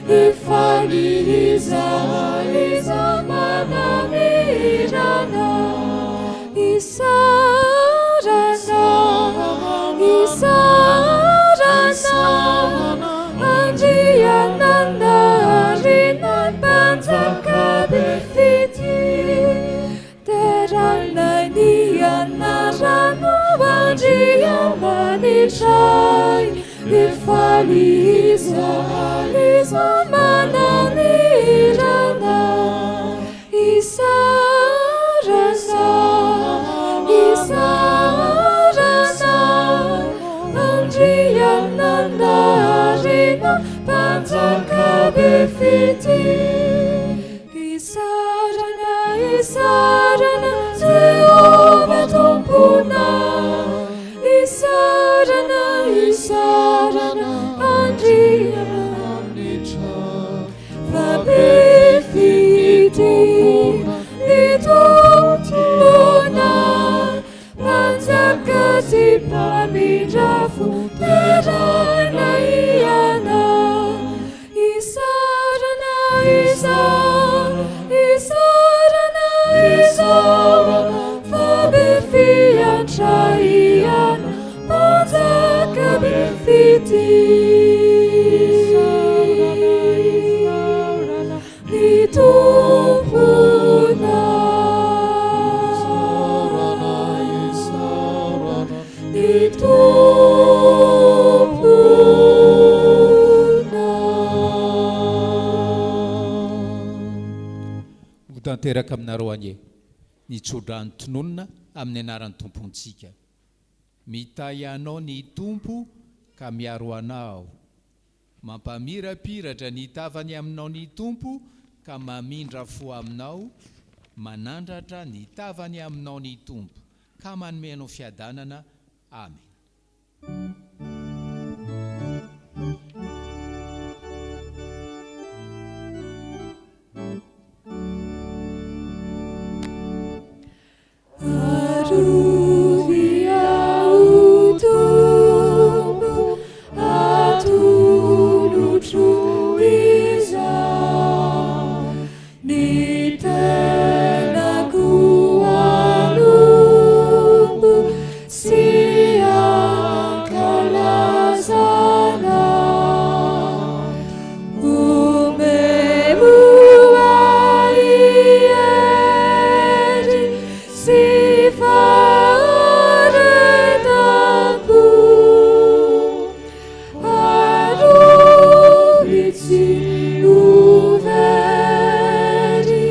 Hifaly izahay iza manamirana Isaorana, isaorana Andriananarina Mpanjaka be fitia Derainay ny anaranao Andriamanitray, Hifaly izahay iza mananirana. Isaorana, isaorana, Andriananarina, Mpanjaka be fitia. Isaorana, isaorana, Jehovah Tomponay. Isaorana, isaorana, Andriamanitra. Fa be fitia ny Tomponay. Mpanjaka sy mpamindra fo, deraina Ianao. Isaorana izao, isaorana izao, fa be fiantra Ianao, Mpanjaka be fitia. Isaorana, isaorana ny Tomponay. Isaorana, isaorana Ny Tomponay. Ho tanteraka aminareo anie ny tsodrano tononina amin'ny anaran'ny Tompontsika. Mitahy anao ny Tompo ka miaro anao. Mampamirapiratra ny tavany aminao ny Tompo ka mamindra fo aminao, manandratra ny tavany aminao ny Tompo ka manome anao fiadanana. Amena. Arovy aho Tompo, atolotro izao ny tenako hanompo sy hankalazanao. Omeo ahy hery sy faharetam-po, arovy tsy ho very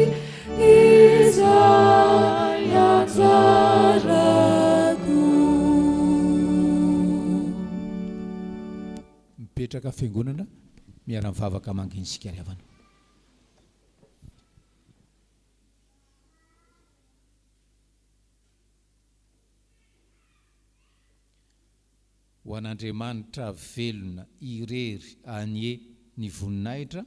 izay anjarako. Mipetraka fiangonana miara-mivavaka mangina isika ry havana. Ho an'Andriamanitra velona irery anie ny voninahitra.